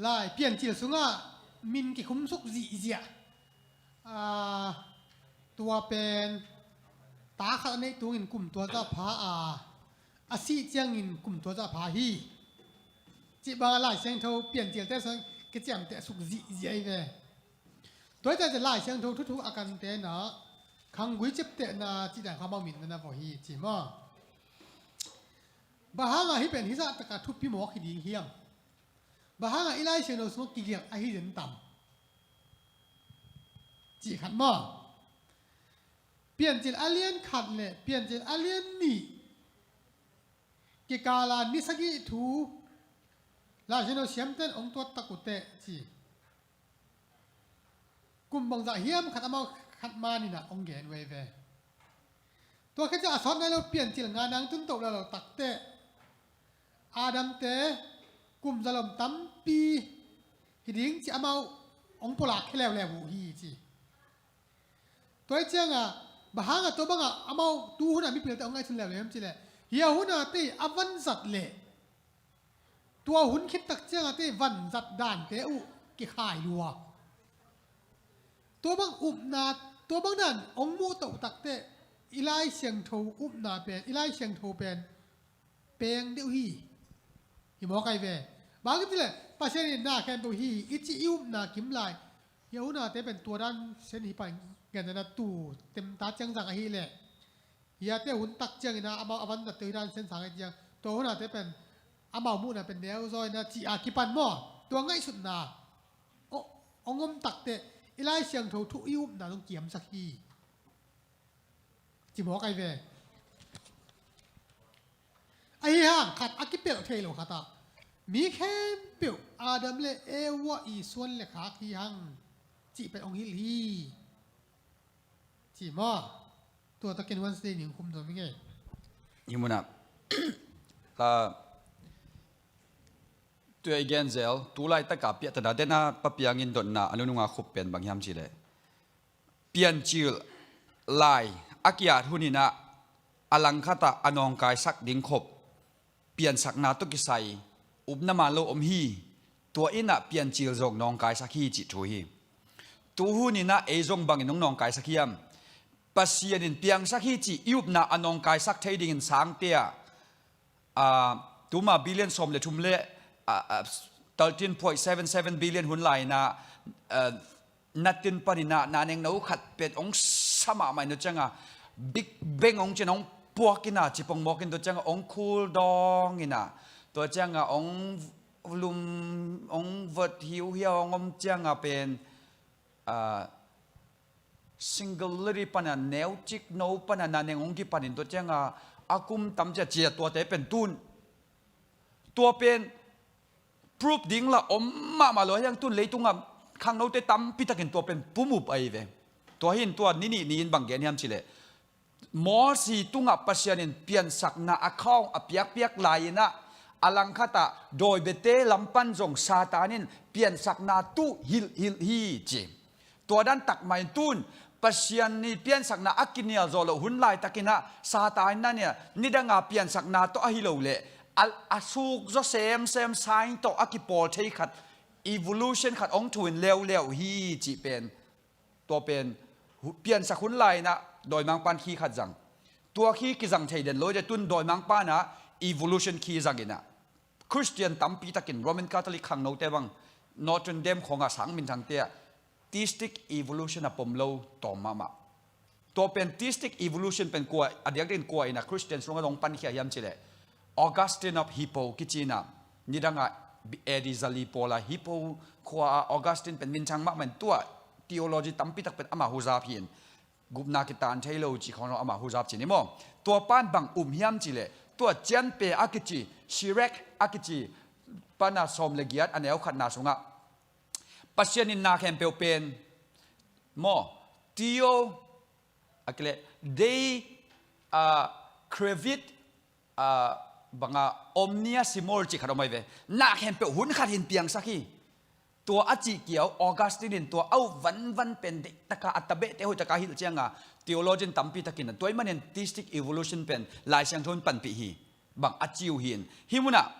Lai Piancil sungah min kikhumsuk zihziah. Ah, tua pen ta khat a neih tungin kum tua zah pha a, a sih ciangin kum tua zah pha hi. Cih bangah Lai Siangtho Piancilte sungah kiciamtehsuk zihziah hi ve. Tua hi ciah Lai Siangtho thuthu a kante na khanggui ciaptehna cih dan kha amau min na na vawh hi ci maw? Bang hangah hih pen hih zah takah thupi mawk hi ding hiam? Bang hangah i Lai Siangtho sungah kigelh ahi zen tam? Cih khat maw? Piancil a lian khat le Piancil a lian nih kikala ni sagih thu Lai Siangtho siamten hong tuat tak uh teh ci. Kum bangzah hiam khat amau khat maninah hong gen veve. Tua khit ciah a sawt nai lo Piancil nga nang tun toh lo lo takteh Adamte kum zalom tampi hi ding ci amau hong pulak khia leuleu uh hi ci. Tua hi ciangah bang hangah tua bangah amau tu hunah mipilte hong ngaihsun leuleu hiam cileh hia hunate a vanzat leh tua hun khit tak ciangate vanzat dante uh kikhai lua. Tua bang upna, tua bang dan hong muh toh takteh i Lai Siangtho upna pen, i Lai Siangtho pen peng deuh hi. Hi mawk ai ve. Bang hang hiam cileh Pasian in na khempeuh hi i cih i upna kim lai. Hia hunate pen tua dan sen hi pai ngen na tu temta ciangzang ahileh hiate hun tak ciangin ah amau a vanzatte uh hi dan sensang hi ciang tua hunate pen amau muhna pen neu zaw in ah ci a kipan maw? Tua ngaihsutna hong om takteh i Lai Siangtho thu i upna zong kiamsak hi. Ci mawk ai ve. Ahi hang khat a kipelh thei lo khatah mi khempeuh Adam le Eva i suan le khak hi hang cih pen hong hilh hi. Ci maw? Tua takin Wednesday ni hong khum zo mi ngei. Hi munah tua i genzel tu laitaka piahtana dena papiangin dotna a nununga khup pen bang hiam cileh Piancil lai a kiat huninah a langkhatah a nawngkaisak ding khop piansakna tawh kisai upna man lo om hi. Tua innah Piancil zong nawngkaisak hi cih thu hi. Tu huninah ei zong bangin hong nawngkaisak hiam? Pasian in piangsak hi cih i upna a nawngkaisak thei dingin sangte ah, ah, tuma billion sawm le thum le, ah, ah, thirteen point seven seven billion hun lainah, ah, natin paninah naneng no khat pet hong sa mahmah in tua ciangah Big Bang hong cin hong puak inah cipong mawk in tua ciangah hong cool dawng inah Tua cianga ong lum, ong vot hiuhiau ong om cianga pen, ah, singularity pana neucik no pana naneng ong kipanin tua cianga a kum tam cia cia tuate pen tun. Tua pen proof ding la om mahmah lo hiang tun leitungah khangnote tampi takin tua pen pumup ahi ve. Tua hin tua ni nih ni-in bang gen hiam cileh, Mosi tungah Pasian in piansakna a khawng a piakpiak lai-inah a langkhatah dawibete lampan zong Satan in piansakna tuh hilhhilh hi ci. Tua dan takmah in tun Pasian i piansakna a kinial zawh loh hun laitakinah Satan in nidanga piansakna tawh ahi lo leh a, a suk zaw semsem sain tawh a kipawl thei khat, evolution khat ong thuin leuleu hi cih pen. Tua pen piansak hun lai-inah dawimangpan khi khat zang. Tua khi kizang thei den lo cia tun dawimangpanah evolution khi zanginah Christian tampi takin Roman Catholic khangnote bang Notre Dame khawngah sang minthangte ah theistic evolution a pom lo tawm mahmah. Tua pen theistic evolution pen kua a diakdiakin kua inah Christian sungah dong pankhia hiam cileh, Augustine of Hippo kicinah nidangah A D zali pawlah Hippo khua-ah Augustine pen minthang mahmah in tua theology tampi tak pen amah huzap hi-in gupna kitan thei lo cih khawng lo amah huzap cih ni maw? Tua pan bang um hiam cileh tua cianpe a kici, Sirach a kici pana sawm le giat a neu khatna sungah Pasian in na khempeuh pen maw? Theo a kileh dei, ah, crevit, ah, banga omnia simul cih khat om ahi ve. Na khempeuh hun khat hin piangsak hi. Tua a cih kiau Augustine in tua au vanvan pen deihtaka a tabehte hoihtaka hilh cianga theologian tampi takin tua ih manin theistic evolution pen Lai Siangtho in panpih hi. Bang a ci uh hi-in hih munah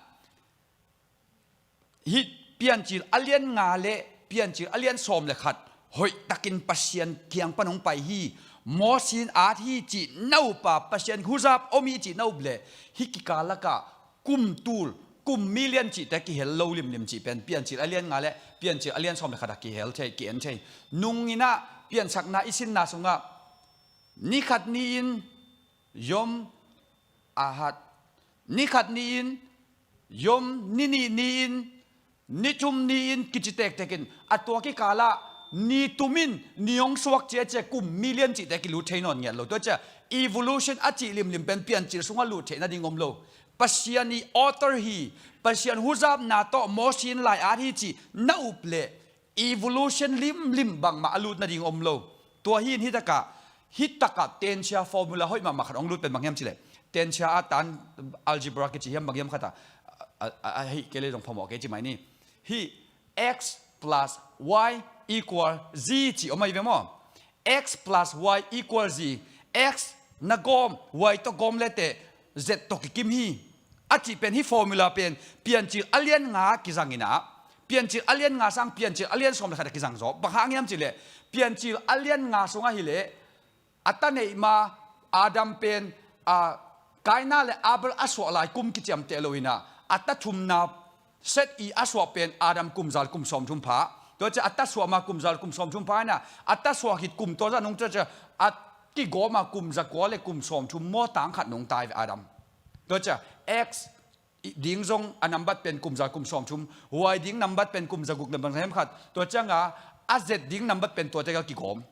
hih Piancil a lian nga le Piancil a lian sawm le khat hoihtakin Pasian kiang pan hong pai hi. Mosi in at hi cih na upa Pasian huzap om hi cih na up le hih kikal lakah kum tul, kum million cihte kihel lo limlim cih pen Piancil a lian nga le Piancil a lian sawm le khat a kihel thei, ki-en thei. Nunginah piansakna i sinna sungah ni khat ni-in Yom Ahad, ni khat ni-in Yom, ni nih ni-in, ni thum ni-in kici tektekin a tua kikalah ni tumin ni hong suak ciacia kum million cihte kilut thei nawn ngiat lo. Tua cia evolution a cih limlim pen Piancil sungah lut theih nading om lo. Pasian i author hi, Pasian huzapna tawh Mosi in lai at hi cih na up leh evolution limlim bangmah a lut nading om lo. Tua hi-in hitakah, hitakah tensia formula hoih mahmah khat hong lut pen bang hiam cileh, tensia a tan algebra kici hiam bang hiam khatah a, a, a, hih kei le zong phamawh kei ci mai ni. Hih x plus y equal z ci om ahi ve maw? X plus y equal z. X na gawm, y tawh gawm leteh z tawh kikim hi. A cih pen hih formula pen Piancil a lian nga kizanginah Piancil a lian nga sang Piancil a lian sawm le khat a kizang zaw. Bang hang hiam cileh Piancil a lian nga sungah hileh a ta neih ma Adam pen, a, Kaina le Abel a suah lai kum kiciamteh loinah a ta thumna Set i a suah pen Adam kum za le kum sawmthum pha. Tua cia a ta suah ma kum za le kum sawmthum pha inah a ta suah khit kum tua zah nung tua cia a kigawma kum za kua le kum sawmthum maw tang khat nung tai ve Adam. Tua cia x ding zong a nambat pen kum za kum sawmthum, y ding nambat pen kum za guk le bang za hiam khat. Tua cianga a z ding nambat pen tua tek a kigawm.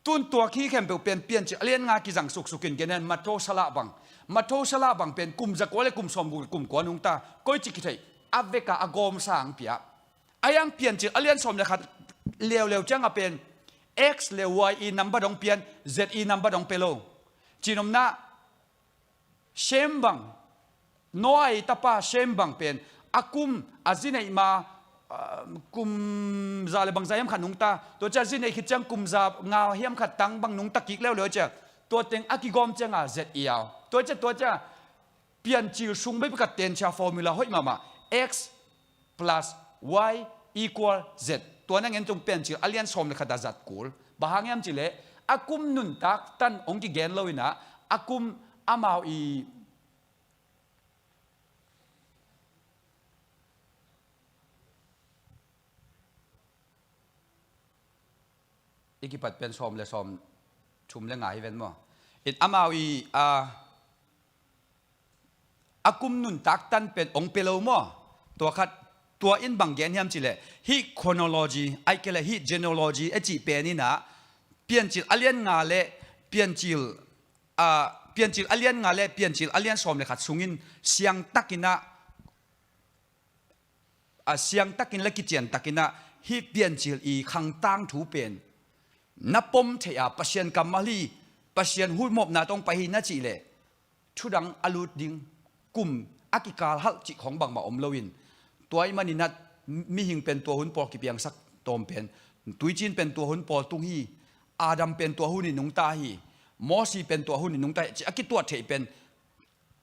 Tun tua khi khempeuh pen Piancil a lian nga kizang suksukin genen Methuselah bang. Methuselah bang pen kum za kua le kum sawm guk le kum kua nungta. Koici kitheih a veka a gawm sang pia. A yang Piancil a lian sawm le khat leuleu cianga pen x le y i nambat hong pian, z i nambat hong pia lo. Cinomna Shem bang, Noah i tapa Shem bang pen a kum a zi neih ma, ah, kum za le bang za hiam khat nungta. Tua cia zi neih khit ciang kum za nga hiam khat tang bang nungta kik leuleu cia. Tua teng a kigawm cianga z i au. Tua cia, tua cia Piancil sung bek bek a tensia formula hoih mahmah. X plus y equal z. Tua na ngen tung Piancil a lian sawm le khat a zat kul. Bang hang hiam cileh a kum nuntak tan hong kigen loinah a kum amau i i kipat pen sawm le sawm thum le nga hi ven maw? In amau i, a, a kum nuntak tan pen ong pia lo maw? Tua khat, tua in bang gen hiam cih leh, hih chronology, ahih kei leh hih genealogy a cih pen in ah, Piancil a lian nga le Piancil, ah, Piancil a lian nga le Piancil a lian sawm le khat sungin siangtakin ah, a siangtakin le kiciantakin ah, hih Piancil i khangtang thu pen na pom theih a, Pasian kammal hi, Pasian huhmawhna tawh pai hi na cih leh, thudang a lut ding, kum a kikal halh cih khawng bangmah om loin, tua ahih manin ah mihing pen tua hun pawl kipiangsak tawm pen, tuicin pen tua hun pawl tung hi, Adam pen tua hun in nungta hi, Mosi pen tua hun in nungta hi, cih a kituat theih pen,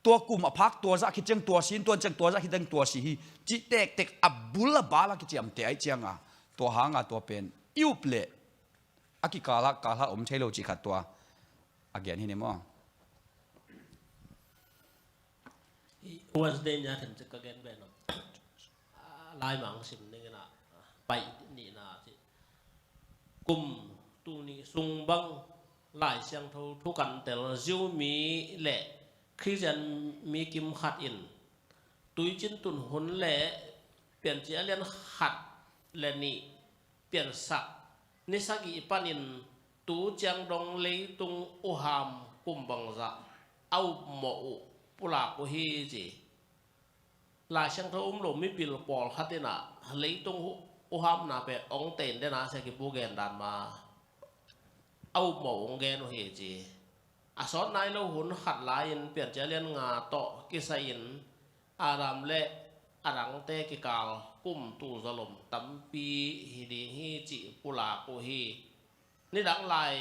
tua kum a phak tua zah khit ciang tua si in, tua ciang tua zah khit ciang tua si hi, cih tektek a bul a bal a kiciamteh ahih cianga, tua hanga tua pen i up leh a kikal ah kal halh om thei lo cih khat tua a gen hi ni maw? Wednesday ni a themcik ka gen ve no. Laimang sim ning in ah, Paih nihna cih, kum tul nih sung bang Lai Siangtho thu kan tel Jew mi le Khristian mi kim khat in tuicin tun hun le Piancil a lian khat le nih piansak ni sagih panin tu ciang dong leitung uham kum bangzah a upmawh uh pulak uh hi ci. Lai Siangtho um lo mipil pawlkhat in ah leitung uh, uhamna pen ong tein den a sia kipu gen dan ma a upmawh ong gen uh hi ci. A sawt nai lo hun khat lai-in Piancil a lian nga tawh kisai-in Adam le a dangte kikal kum tul zalom tampi hi ding hi cih pulak uh hi. Nidang lai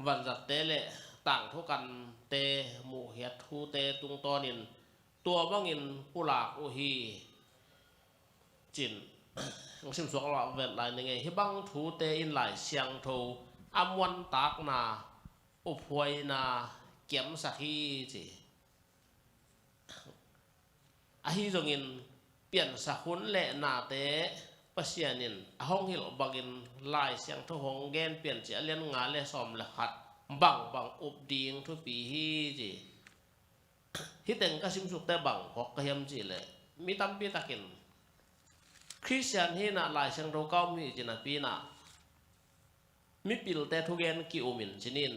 vanzatte le tangthu kante muhkhiat thute tungtawnin tua bangin pulak uh hi. Cin, hong simsuak lo vet lai ning ei, hih bang thute in Lai Siangtho a muantakna, uphuaina kiamsak hi ci. Ahi zongin piansak hun le nate Pasian in a hong hilh bangin Lai Siangtho hong gen Piancil a lian nga le sawm le khat bangbang up ding thupi hi ci. Hih teng ka simsukte bang phawk ka hiam cih leh, mi tampi takin Khristian hi in ah Lai Siangtho ka um hi ci napi in ah mipilte thugen ki-um in ci-in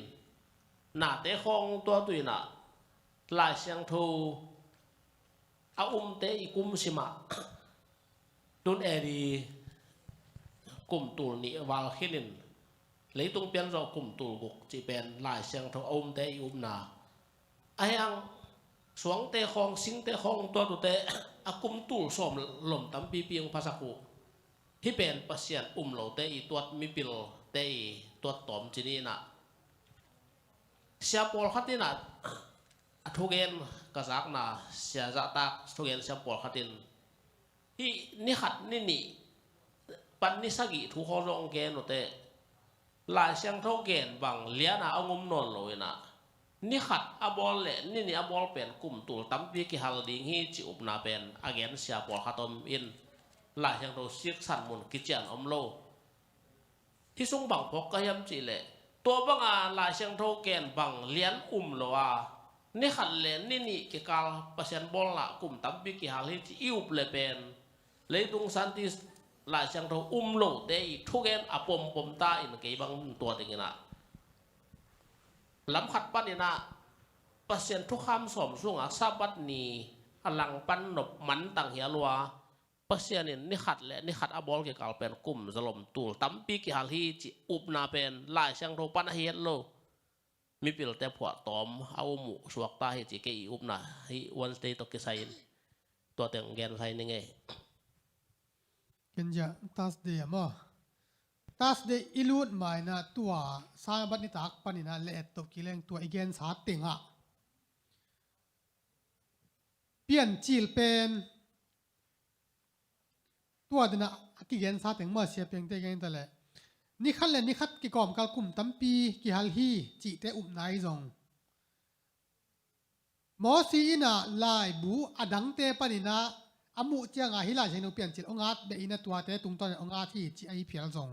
nate khawng tuat uh in ah Lai Siangtho a umte i kum simah tun A D kum tul nih val khinin leitung pian zawh kum tul guk cih pen Lai Siangtho a umte i upna. Ahi hang suangte khawng, singte khawng tuat uhte a kum tul sawm lom tampipi hong phasak uh. Hih pen Pasian um lote i tuat, mipilte i tuat tawm ci ni in ah. Sia pawlkhat in ah a thugen ka zakna, sia zahtak thugen sia pawlkhat in hih ni khat ni nih pan ni sagih thu khawng zong gen uhte, Lai Siangtho gen bang liana a ngum nawn lo in ah, ni khat a bawl le ni nih a bawl pen kum tul tampi kihal ding hi ci upna pen a gen sia pawlkhat om in, Lai Siangtho siksan mun kician om lo. Hih sung bang phawk ka hiam cih leh, tua banga Lai Siangtho gen bang lian um lo a, ni khat le ni nih kikal Pasian bawlna kum tampi kihal hi ci i up le pen, leitung scientist Lai Siangtho um lote i thugen a pompom ta in kei bang tua ding in ah. Lam khat pan in ah Pasian thukham sawm sungah Sabbath ni a langpan nop mantang hi a lua, Pasian in ni khat le ni khat a bawl kikal pen kum zalom tul tampi kihal hi ci upna pen Lai Siangtho pan a hi het lo. Mipilte phuahtawm a um uh suakta hi ci kei i upna hi. Wednesday tawh kisai in tua teng gen sai ni ngei. Ken zia Thursday a maw? Thursday i lut ma in ah tua Sabbath nitak pan in ah le et toh kileng tua i gensa tengah Piancil pen tua dena a kigensa teng maw, sia piangte gen ta leh, ni khat le ni khat kikawmkal kum tampi kihal hi cihte upna i zong, Mosi in ah laibu a dangte pan in ah a muh cianga hih Lai Siangtho Piancil hong at beh in ah tuate tungtawn in hong at hi ci ahi phial zong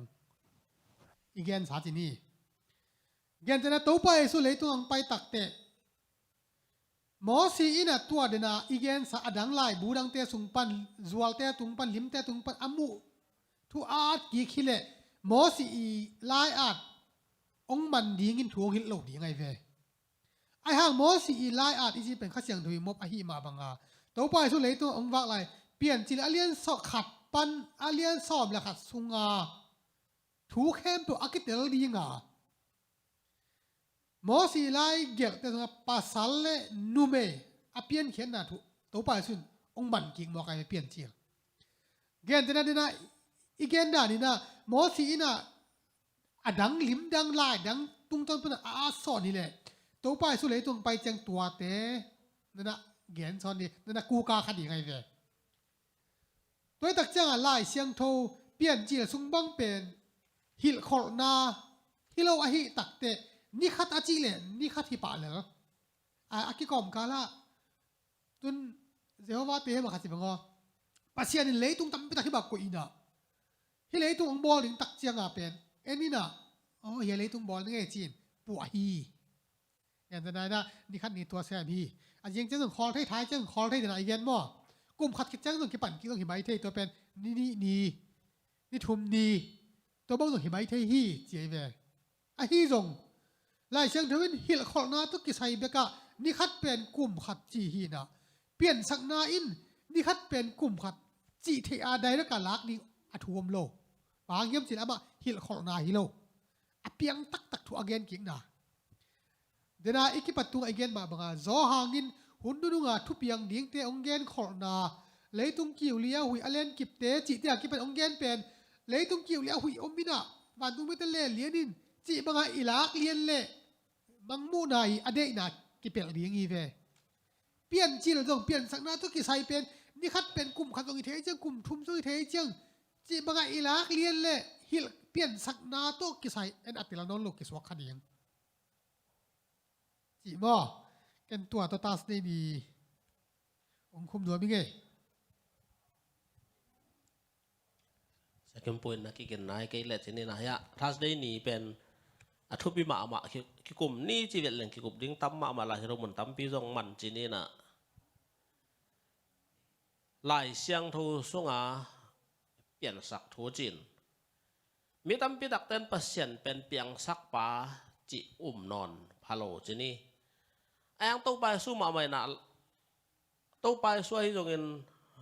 i gensa ci ni. Gentehna Topa Jesu leitung hong pai takteh Mosi in a tua dena i gensa a dang laibu dangte sung pan, zualte tung pan, limte tung pan a muh thu a at kik hileh Mosi i lai-at hong man dingin thu hong hilh lo ding ahi ve. Ahi hang Mosi i lai-at i cih pen Kha Siangtho i mop ahi mah banga Topa Jesu leitung hong vak lai Piancil a lian sawm khat pan a lian sawm le khat sunga thu khempeuh a kitel dinga Mosi lai gelhte sunga pasal le numei a piankhiatna thu Topa Jesu in hong man kik mawk ahi ve Piancil. Gentehna dena i gen dan in a Mosi in a a dang lim dang lai dang tungtawn pana a a sawn hileh Topa Jesu leitung pai ciang tuate nana gen sawn ni nana kuka kha ding ahi ve. Tua hi tak cianga Lai Siangtho Piancil sung bang pen hilhkholhna hi lo ahi takteh ni khat a cih leh ni khat hi pah lel. A, a kikawm kalah tun Jehovah te hema khat si bang aw. Pasian in leitung tampi tak hi bak koih inah hi leitung hong bawl ding tak cianga pen en inah aw hia leitung bawl ding e ci-in puah hi. Gentehna inah ni khat ni tua sem hi. A ziang ciang zong khawl thei, thai ciang khawl thei dena i gen maw? Kum khat khit ciang zong kipan kik zong hi mai thei tua pen ni nih ni, ni thum ni tua bang zong hi mai thei hi ci ahi ve. Ahi zong Lai Siangtho in hilhkholhna tawh kisai bekah ni khat pen kum khat ci hi inah piansakna in ni khat pen kum khat cih theih a direct a lak ding a thu om lo. Bang hang hiam cih leh amah hilhkholhna hi lo. A piang taktak thu a gen kikna. Dena i kipat tunga i gen mah banga zaw hangin hun nununga thupiang dingte hong genkholhna leitung kiu li a huih a lenkipte cihte a kipan hong gen pen leitung kiu li a huih om inah vantung mite len lian in cih banga i lak lian leh mangmuhna i a deihna kipelh ding hi ve. Piancil zong piansakna tawh kisai pen ni khat pen kum khat zong i thei ciang kum thum zong i thei ciang cih banga i lak lian leh hilh piansakna tawh kisai en a tel nawn lo kisuak kha ding. Cih maw? Ken tua tawh Thursday ni hong khum nuam i ngei. Second point na kigen nai kei leh cini na hiah Thursday ni pen a thupi mahmah ki- kikum ni ci vet leng kikup ding tam mahmah lai hi lo mun tampi zong man cini na Lai Siangtho sunga piansak thu cin. Mi tampi takten Pasian pen piangsakpa cih um nawn pha lo cini. Ayang Topa Jesu mahmah inah Topa Jesu ahi zongin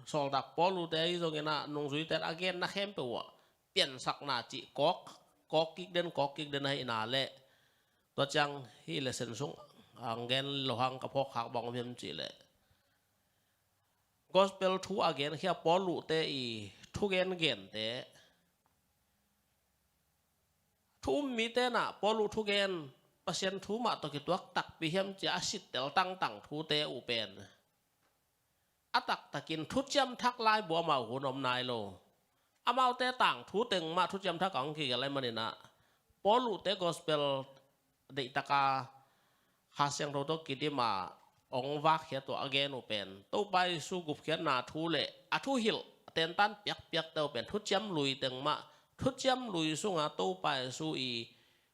sawltak Paulute ahi zongin ah nungzuite a genna khempeuh ah piansakna cih kawk kawk kik den kawk kik den ahi inah leh tua ciang hih lesson sung ang gen lo hang ka phawk khak bang om hiam cih leh Gospel thu a genkhia Paulute i thugen gente thu um mite na Paulu thugen Pasian thu mah tawh kituak takpi hiam cia a sittel tangtang thute uh pen a taktakin thuciam thak lai buah amau hun om nai lo. Amaute tangthu teng mah thuciam thak a hong kigelh lai maninah Paulute gospel deihtaka Kha Siangtho tawh kidima hong vakkhia tua a gen uh pen Topa Jesu gupkhiatna thu le a thuhilh a tentan piakpiakte uh pen thuciam lui teng mah thuciam lui sunga Topa Jesu i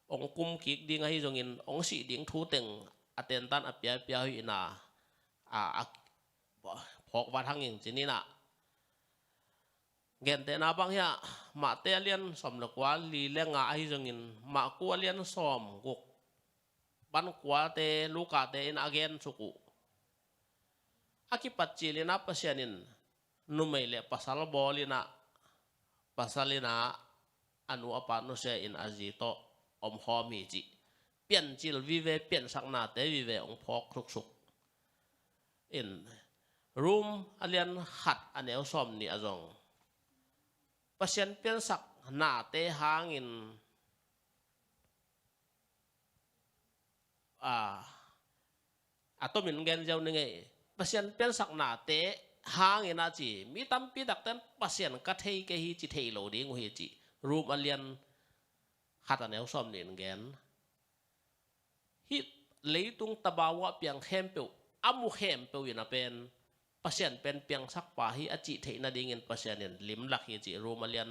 hong kum kik ding ahi zongin hong sih ding thu teng a tentan a piapia uh hi ina a, a phawk vat hangin cininah gentehna bang hiah Mahte a lian sawm le kua li le nga ahi zongin Mahku a lian sawm guk pan kuate Lukate in a gen suk uh. A kipat cilinah Pasian in numei le pasal bawl inah pasal inah a nu a pa nusia in a zi tawh om khawm hi cih piancil vive piansaknate vive hong phawk suksuk in Rom a lian khat a neu sawm nih a zong Pasian piansak nate hangin a a tomin gen ziau ni ngei Pasian piansak nate hangin a ci mi tampi takten Pasian ka thei kei hi ci thei lo ding uh hi ci Rom a lian khat a neu sawm nih in gen hih leitung tabau ah piang khempeuh a mu khempeuh in a pen Pasian pen piangsakpa hi a cih theih nadingin Pasian in limlak hi cih Rom a lian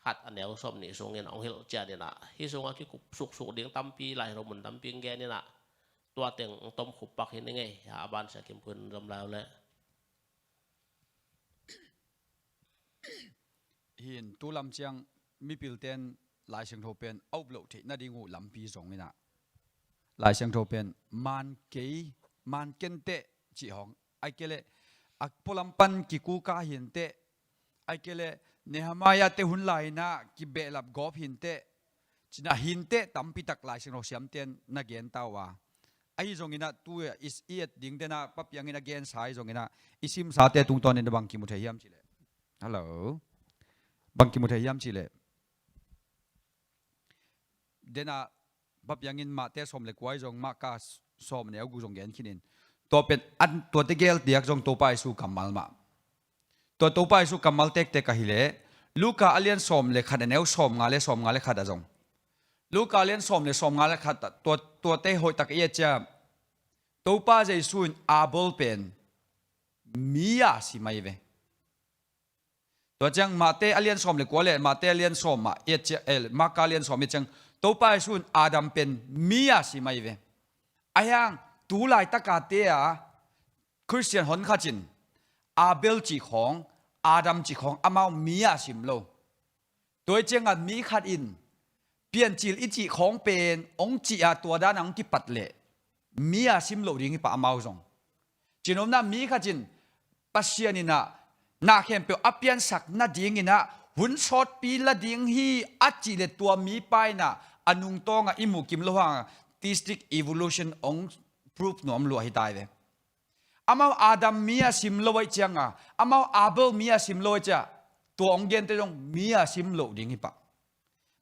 khat a neu sawm nih sungin hong hilh cian inah hih sungah kikup suksuk ding tampi lai romun tampi gen inah tua teng hong tom khup pak hi ning ei. A ban sia kim khun zom lai uh leh. Hin tu lam ciang mipilte'n Lai Siangtho pen a up loh theih nading uh lampi zong inah, Lai Siangtho pen man kei, man ken teh cih hong, ai kei leh a pualam pan kikuka hinteh, ai kei leh Nehemiah te hun lai inah kibehlap gawp hinteh, cinah hinteh tampi tak Lai Siangtho siamte'n na gen ta uh a. Ahi zong inah tu i, i et ding denah Pa Piang in a gensa ahi zong inah i simsate tungtawn in bang kimu thei hiam cih leh, hello, bang kimu thei hiam cih leh, denah Pa Piang in Mate sawm le kua ahi zong, Marka sawm neu guk zong gen khin in, tua pen an, tuate gel diak zong Topa Jesu kammal mah. Tua Topa Jesu kammal tektek ahih leh Luka a lian sawm le khat a neu sawm nga le sawm nga le khat ah zong, Luka a lian sawm le sawm nga le khat ah tua, tuate hoih tak i et ciang Topa Jesu in Abel pen mi a sim ahi ve. Tua ciang Mate a lian sawm le kua le Mate a lian sawm ah i et ciang, eh, Marka a lian sawm i et ciang Topa Jesu in Adam pen mi a sim ahi ve. Ahi hang tu laitaka te a Khristian honkhat in Abel cih khawng, Adam cih khawng amau mi a sim lo. Tua hi ciangah mi khat in Piancil i cih khawng pen hong cih a tua dan a hong kipat leh mi a sim loh ding hi pah amau zong. Cinopna mi khat in Pasian inah na khempeuh a piansak nading inah hun sawtpi la ding hi a cih leh tua mipa inah a nungtawngah i muhkim loh hangah theistic evolution hong proof nuam lua hi ta hi ve. Amau Adam mi a sim lo ahih ciangah, amau Abel mi a sim lo ahih ciah, tua hong gente zong mi a sim loh ding hi pah.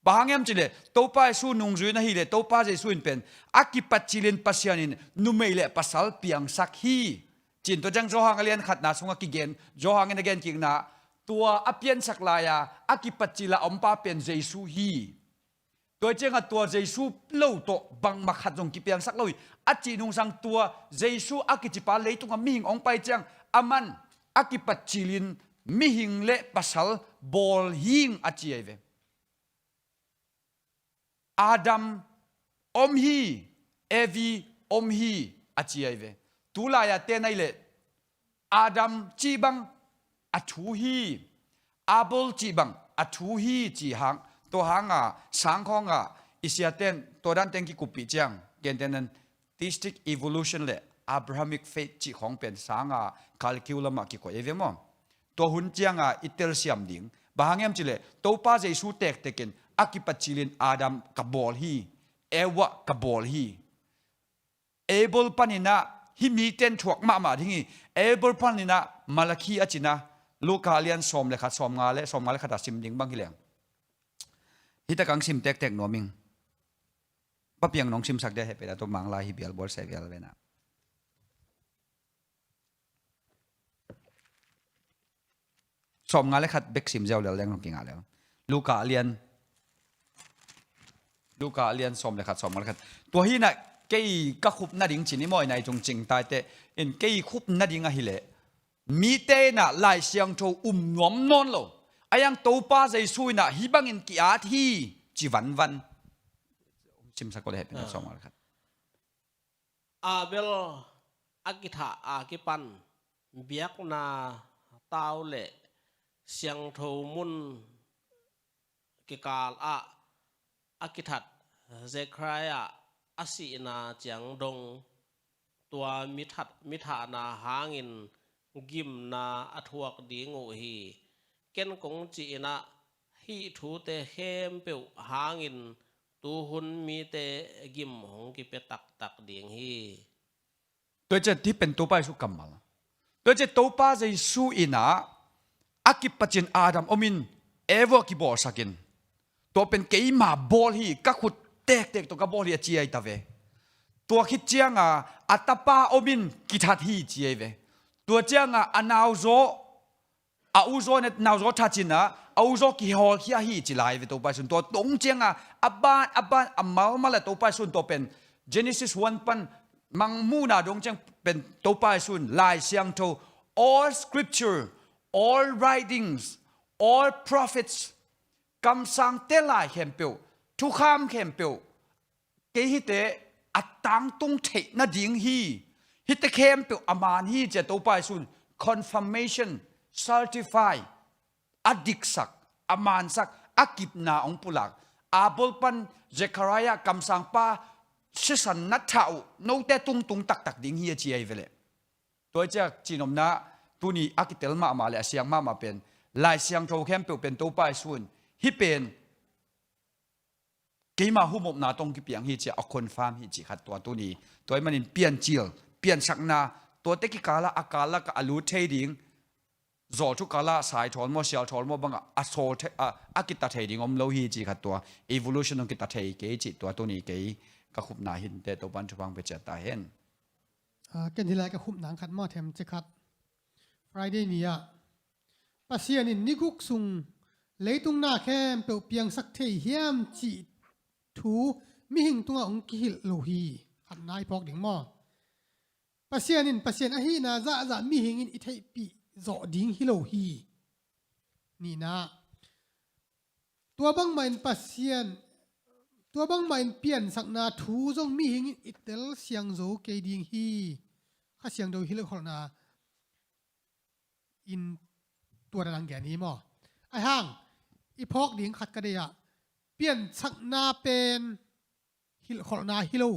Bang hang hiam cih leh Topa Jesu nungzui na hih leh Topa Jesu in pen a kipat cilin Pasian in numei le pasal piangsak hi. Cin tua ciang Johan a lian khatna sungah kigen, Johan in a genkikna, tua a piansak lai-a a kipat cila ompa pen Jesu hi. Tua hi ciangah tua Jesu lo tawh bangmah khat zong kipiangsak lo hi a cih nungsang tua Jesu a kicipa leitungah mihing hong pai ciang aman a kipat cilin mihing le pasal bawl hing a ci ahi ve. Adam om hi, Evi om hi a ci ahi ve. Tu lai-a te nai leh Adam cih bang a thu hi, Abel cih bang a thu hi ci hang, tua hanga sangkhawngah i siaten tua dan teng kikuppih ciang, gentehnan theistic evolution le Abrahamic faith cih khawng pen sanga calculus ah kikoih ahi ve maw? Tua hun cianga i telsiam ding. Bang hang hiam cih leh Topa Jesu tektek in a kipat cilin Adam ka bawl hi, Eva ka bawl hi. Abel paninah hih miten thuak mahmah ding hi. Abel paninah Malakhi a cina, Luka a lian sawm le khat, sawm nga le, sawm nga le khat a sim ding bang hi leng. Hih tak ang sim tektek nuam ing. Pa Piang nong simsak dia heh peda tu Manglai hi bial bual se bial vena. Sawm nga le khat bek sim ziau lel leng hong kingah lel. Luka a lian, Luka a lian sawm le khat, sawm nga le khat. Tua hinah kei ka khup nading cin i mawi nai tung cing taite in kei khup nading ahileh mite inah Lai Siangtho um nuam nawn lo. A yang Topa Jesu inah hih bangin ki-at hi ci vanvan. Simsak ko le heh pena sawm nga le khat. Abel a kithah a kipan biakna tau le siangtho mun kikal ah a kithat Zechariah a sihna ciang dong tua mithat, mithahna hangin gimna a thuak ding uh hi. Ken kong cih inah hih thute khempeuh hangin tuhun mite gim hong kipia taktak ding hi. Tua ciat hih pen Topa Jesu kammal. Tua ciat Topa Jesu inah a kipacin Adam omin Eva kibawlsakin tua pen keima bawl hi, ka khut tektek tawh ka bawl hi a ci ahi ta ve. Tua khit cianga a tapa omin kithat hi ci ahi ve. Tua cianga a nauzaw a uzaw ne nauzaw thacinah a uzaw kihawlkhia hi ci lai ve Topa Jesu'n. Tua dong cianga a ban a ban a malmal a Topa Jesu'n tua pen Genesis one pan Mangmuhna dong ciang pen Topa Jesu'n Lai Siangtho, all scripture, all writings, all prophets, kamsangte lai khempeuh, thukham khempeuh, kei hite a tangtung theih nading hi. Hihte khempeuh a man hi ci-a Topa Jesuh in confirmation, certify, a diksak, a mansak, a kipna hong pulak. Abel pan Zechariah kamsangpa sisan na thah uh, note tungtung taktak ding hi a ci ahi ve leh. Tua hi ciang cihnopna tuni a kitel mahmah le a siang mahmah pen Lai Siangtho khempeuh pen Topa Jesuh in hih pen keima humopna tawh hong kipiang hi ci-a a confirm hi cih khat tua tuni. Tua ahih manin piancil, piansakna, tuate kikalah a kal lakah a lut thei ding, zawlthu kalah saithawl maw, sialthawl maw bangah a sawl thei, a, a kita thei ding om lo hi cih khat tua. Evolution hong kita thei kei cih tua tuni kei ka khupna hi inteh, Topa'n thupha hong pia ciat ta hen. Ah, ken hih lai ka khupna khat maw, themcik khat. Friday ni-ah Pasian in ni guk sung leitung na khempeuh piangsak thei hiam cih thu mihing tungah hong kihilh lo hi. Khatna i phawk ding maw? Pasian in Pasian ahihna zahzah mihing in i theihpih zawh ding hi lo hi. Nihna, tua bangmah in Pasian, tua bangmah in piansakna thu zong mihing in i tel siangzo kei ding hi. Kha Siangtho hilhkholhna in tua dan a gen hi maw? Ahi hang i phawk ding khat ka deih ah, piansakna pen hilhkholhna hi lo.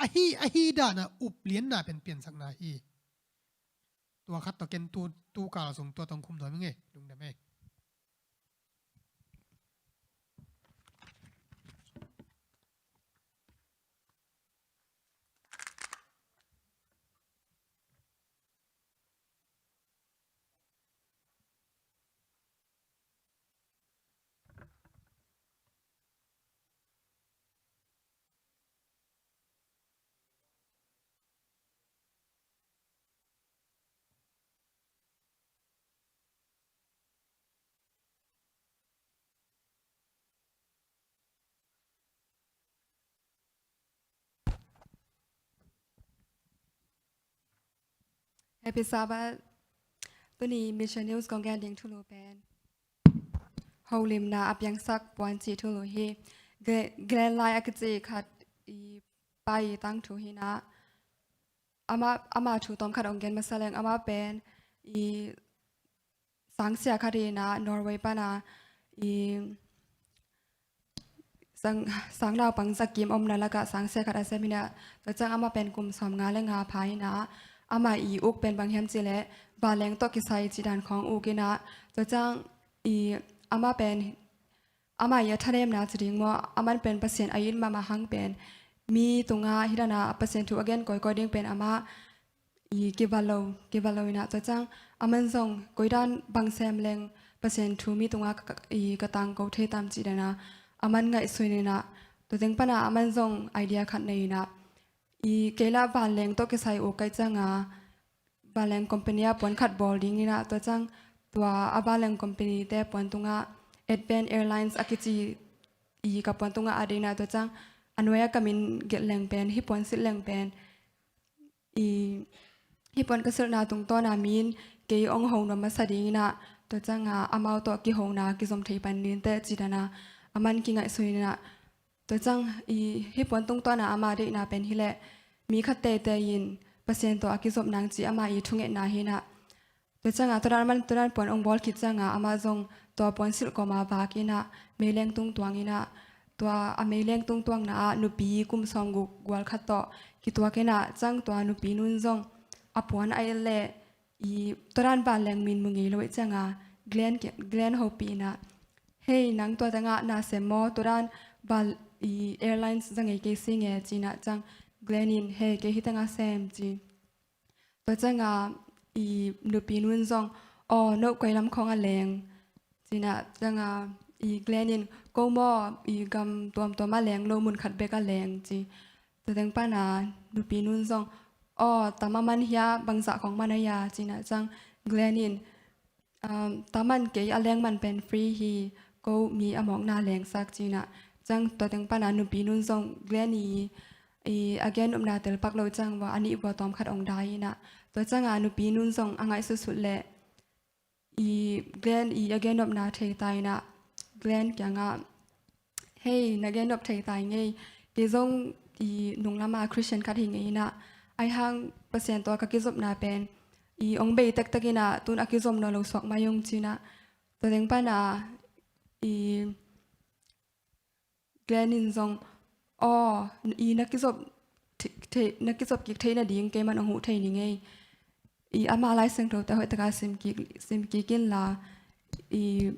Ahi, ahi dan a uplianna pen piansakna hi. Tua khat tawh ken tu, tu kal sung tua tawh hong khum nuam ing ei, lungdam ei. Happy Sabbath. Tuni Mission News kong gen ding thulu pen holimna a piangsak puan cih thulu hi. Gre-, Glenn Lai a kici khat i pa i tangthu hi-in ah, ama, ama thu tawm khat hong gen masa leng, ama pen i sangsia khat hi-in ah, Norway pan a i sang, sangnaupang zakim omna lakah sangsia khat a sem hi-in ah, tua ciang ama pen kum sawmnga le nga pha hi-in ah, ama i uk pen bang hiam cih leh vanleng tawh kisai cih dan khawng uk in ah, tua ciang i ama pen ama i a thanemna ci ding maw, aman pen Pasian a it mahmah hang pen mi tungah hih dan a Pasian thu a gen kawikawi ding pen amah i kiva lo, kiva lo in ah, tua ciang aman zong koi dan bang sem leng Pasian thu mi tungah ka, ka, i ka tangko thei tam cih dan a aman ngaihsun in ah, tua teng pan a aman zong idea khat nei in ah, i kei lah vanleng tawh kisai uk ka hih ciang a, vanleng company ah puan khat bawl ding in ah, tua ciang tua a vanleng company te puan tungah Advent Airlines a kici i ka puan tungah a deih in ah, tua ciang a nuai-ah ka min gelh leng pen, hih puan silh leng pen i, hih puan ka silhna tungtawn a mi in kei hong ho nuam masa ding in ah, tua ciang a amau tawh kihona kizom thei pan ni inteh cih dan a aman kingaihsun in ah, tua ciang i, hih puan tungtawn a ama deihna pen hi leh mi khat teitei in Pasian tawh a kizop nang cih ama i thungetna hi-in ah, tua ciang a tua dan aman tua dan puan hong bawl khit ciang a amah zong tua puan silh kawm a vak in ah meileng tung tuang in ah, tua a meileng tung tuangna ah nupi kum sawmguk gual khat tawh kituak in ah, ciang tua nupi nu'n zong a puan a et leh i tua dan vanleng min mu ngei lo ahih ciang a Glenn, Glenn hopih in ah, "Hei, nang tua tengah na sem maw, tua dan van i airlines za ngei kei sing e," ci-in ah, ciang Glenn in, "Hei, kei hih tengah sem," ci. Tua ciang a i nupi nu'n zong, "Aw, no koi lam khawng a leng?" ci-in ah, ciang a i Glenn in, "Ko maw, i gam tuamtuam a leng lo, mun khat bek a leng," ci. Tua teng pan a nupi nu'n zong, "Aw, tam a man hia, bangzah khawng man a hia?" ci-in ah, ciang Glenn in, "Um, tam a man kei a leng man pen free hi, ko mi a mawkna lengsak," ci-in ah, ciang tua teng pan a nupi nu'n zong Glenn i, i a gen nopna tel pak lo ciang vua a nih vua tawm khat hong dai in ah, tua ciang a nupi nu'n zong a ngaihsutsut leh i Glenn i a gen nopna thei ta in ah, Glenn kiangah, "Hei, na gen nop thei ta ing ei, kei zong i nunglama Christian khat hi ngei inah, aihang Pasian tawh ka kizopna pen i ong bei tektek inah tun a kizom nawn lo suak mai ung cinah, tua teng pana i Glenn in zong, aw, i na kizop thei, na kizop kik theih nading keiman ong huh thei ning ei. I ama Lai Siangtho te hoih taka sim kik, sim kik inla, i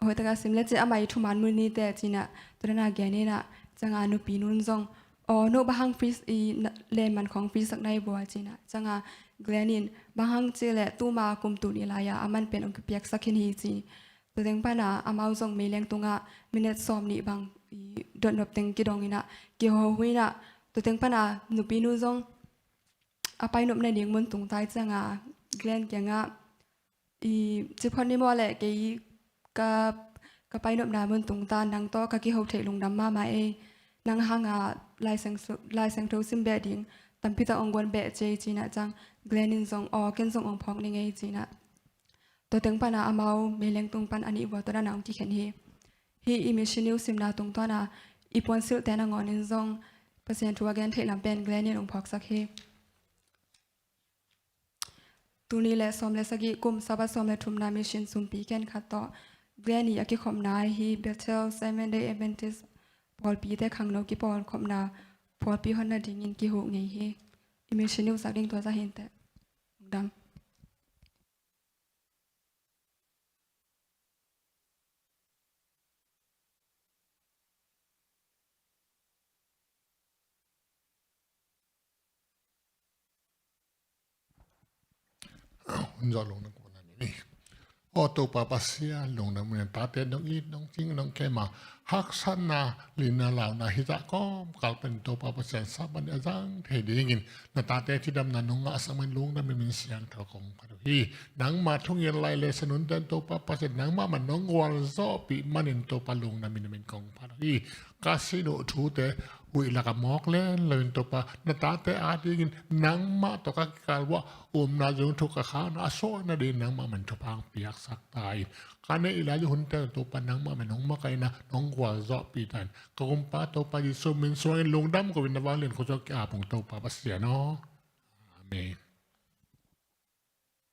hoih taka sim lecin ama i thuman mun nite cinah, tua dana gen inah, cianga nupi nun zong, aw, no bang hang free, i na, len man khong free sak nai bua cinah, cianga Glenn in, bang hang ci le tuma kum tul nih lai-a a man pen ong kipiaksak khin hi ci. Tua teng pana amau zong meileng tungah minute sawm nih bang i dotnop teng kidong inah kiho hui inah, tua teng pana nupi nu zong a painop nading mun tung tai cianga Glenn kiangah, i ciphot ni maw le kei ka, ka painopna mun tung ta, nang tawh ka kiho theih lungdam mahmah ei. Nang hanga Lai Siangtho, Lai Siangtho sim beh ding tampi tak ong guan beh ci ei cinah ciang Glenn in zong, aw, ken zong ong phawk ning ei cinah. Tua teng pana amau meileng tung pan a nih vua tua dana ong kikhen hi. Hih i Mission News simna tungtawna i puansilhte nangawnin zong Pasian thu a gen theih lam pen Glenn in ong phawksak hi. Tuni le sawm le sagih kum Sabbath sawm le thumna mission sumpi khenkhat tawh Glenn i a kikhopna hi Bethel Seventh Day Adventist pawlpite khangno kipawlkhopna pawlpi honna dingin kihuh ngei hi. I Mission News sak ding tua za hinteh. Dam. Hun zawh lungdam ko na ni. Aw Topa Pasian, lungdam in tate nong it, nong cing, nong kema, haksatna, lina launa hi zah kawmkal pen Topa Pasian sap man a zang thei dingin na tate cidamna nong ngahsak man lungdam in min siangtho kong phat uh hi. Nangmah thungen lai le sanunte Topa Pasian nangmah man nong gualzawhpih manin Topa lungdam in min kong phat uh hi. Ka sin uh thute huih laka mawk len loin Topa na tate adingin nangmah tawh ka kikal uah umna zong thuk ka khana a suahna dingin nangmah man thupha piaksak ta in. Ka neih lai hunte Topa nangmah man hong makaihna nong gualzawhpih ta in. Ka kumpa Topa Jesu min suangin lungdam ko in na vanglian khuazawh ki-ap ung Topa Pasian aw. Amen.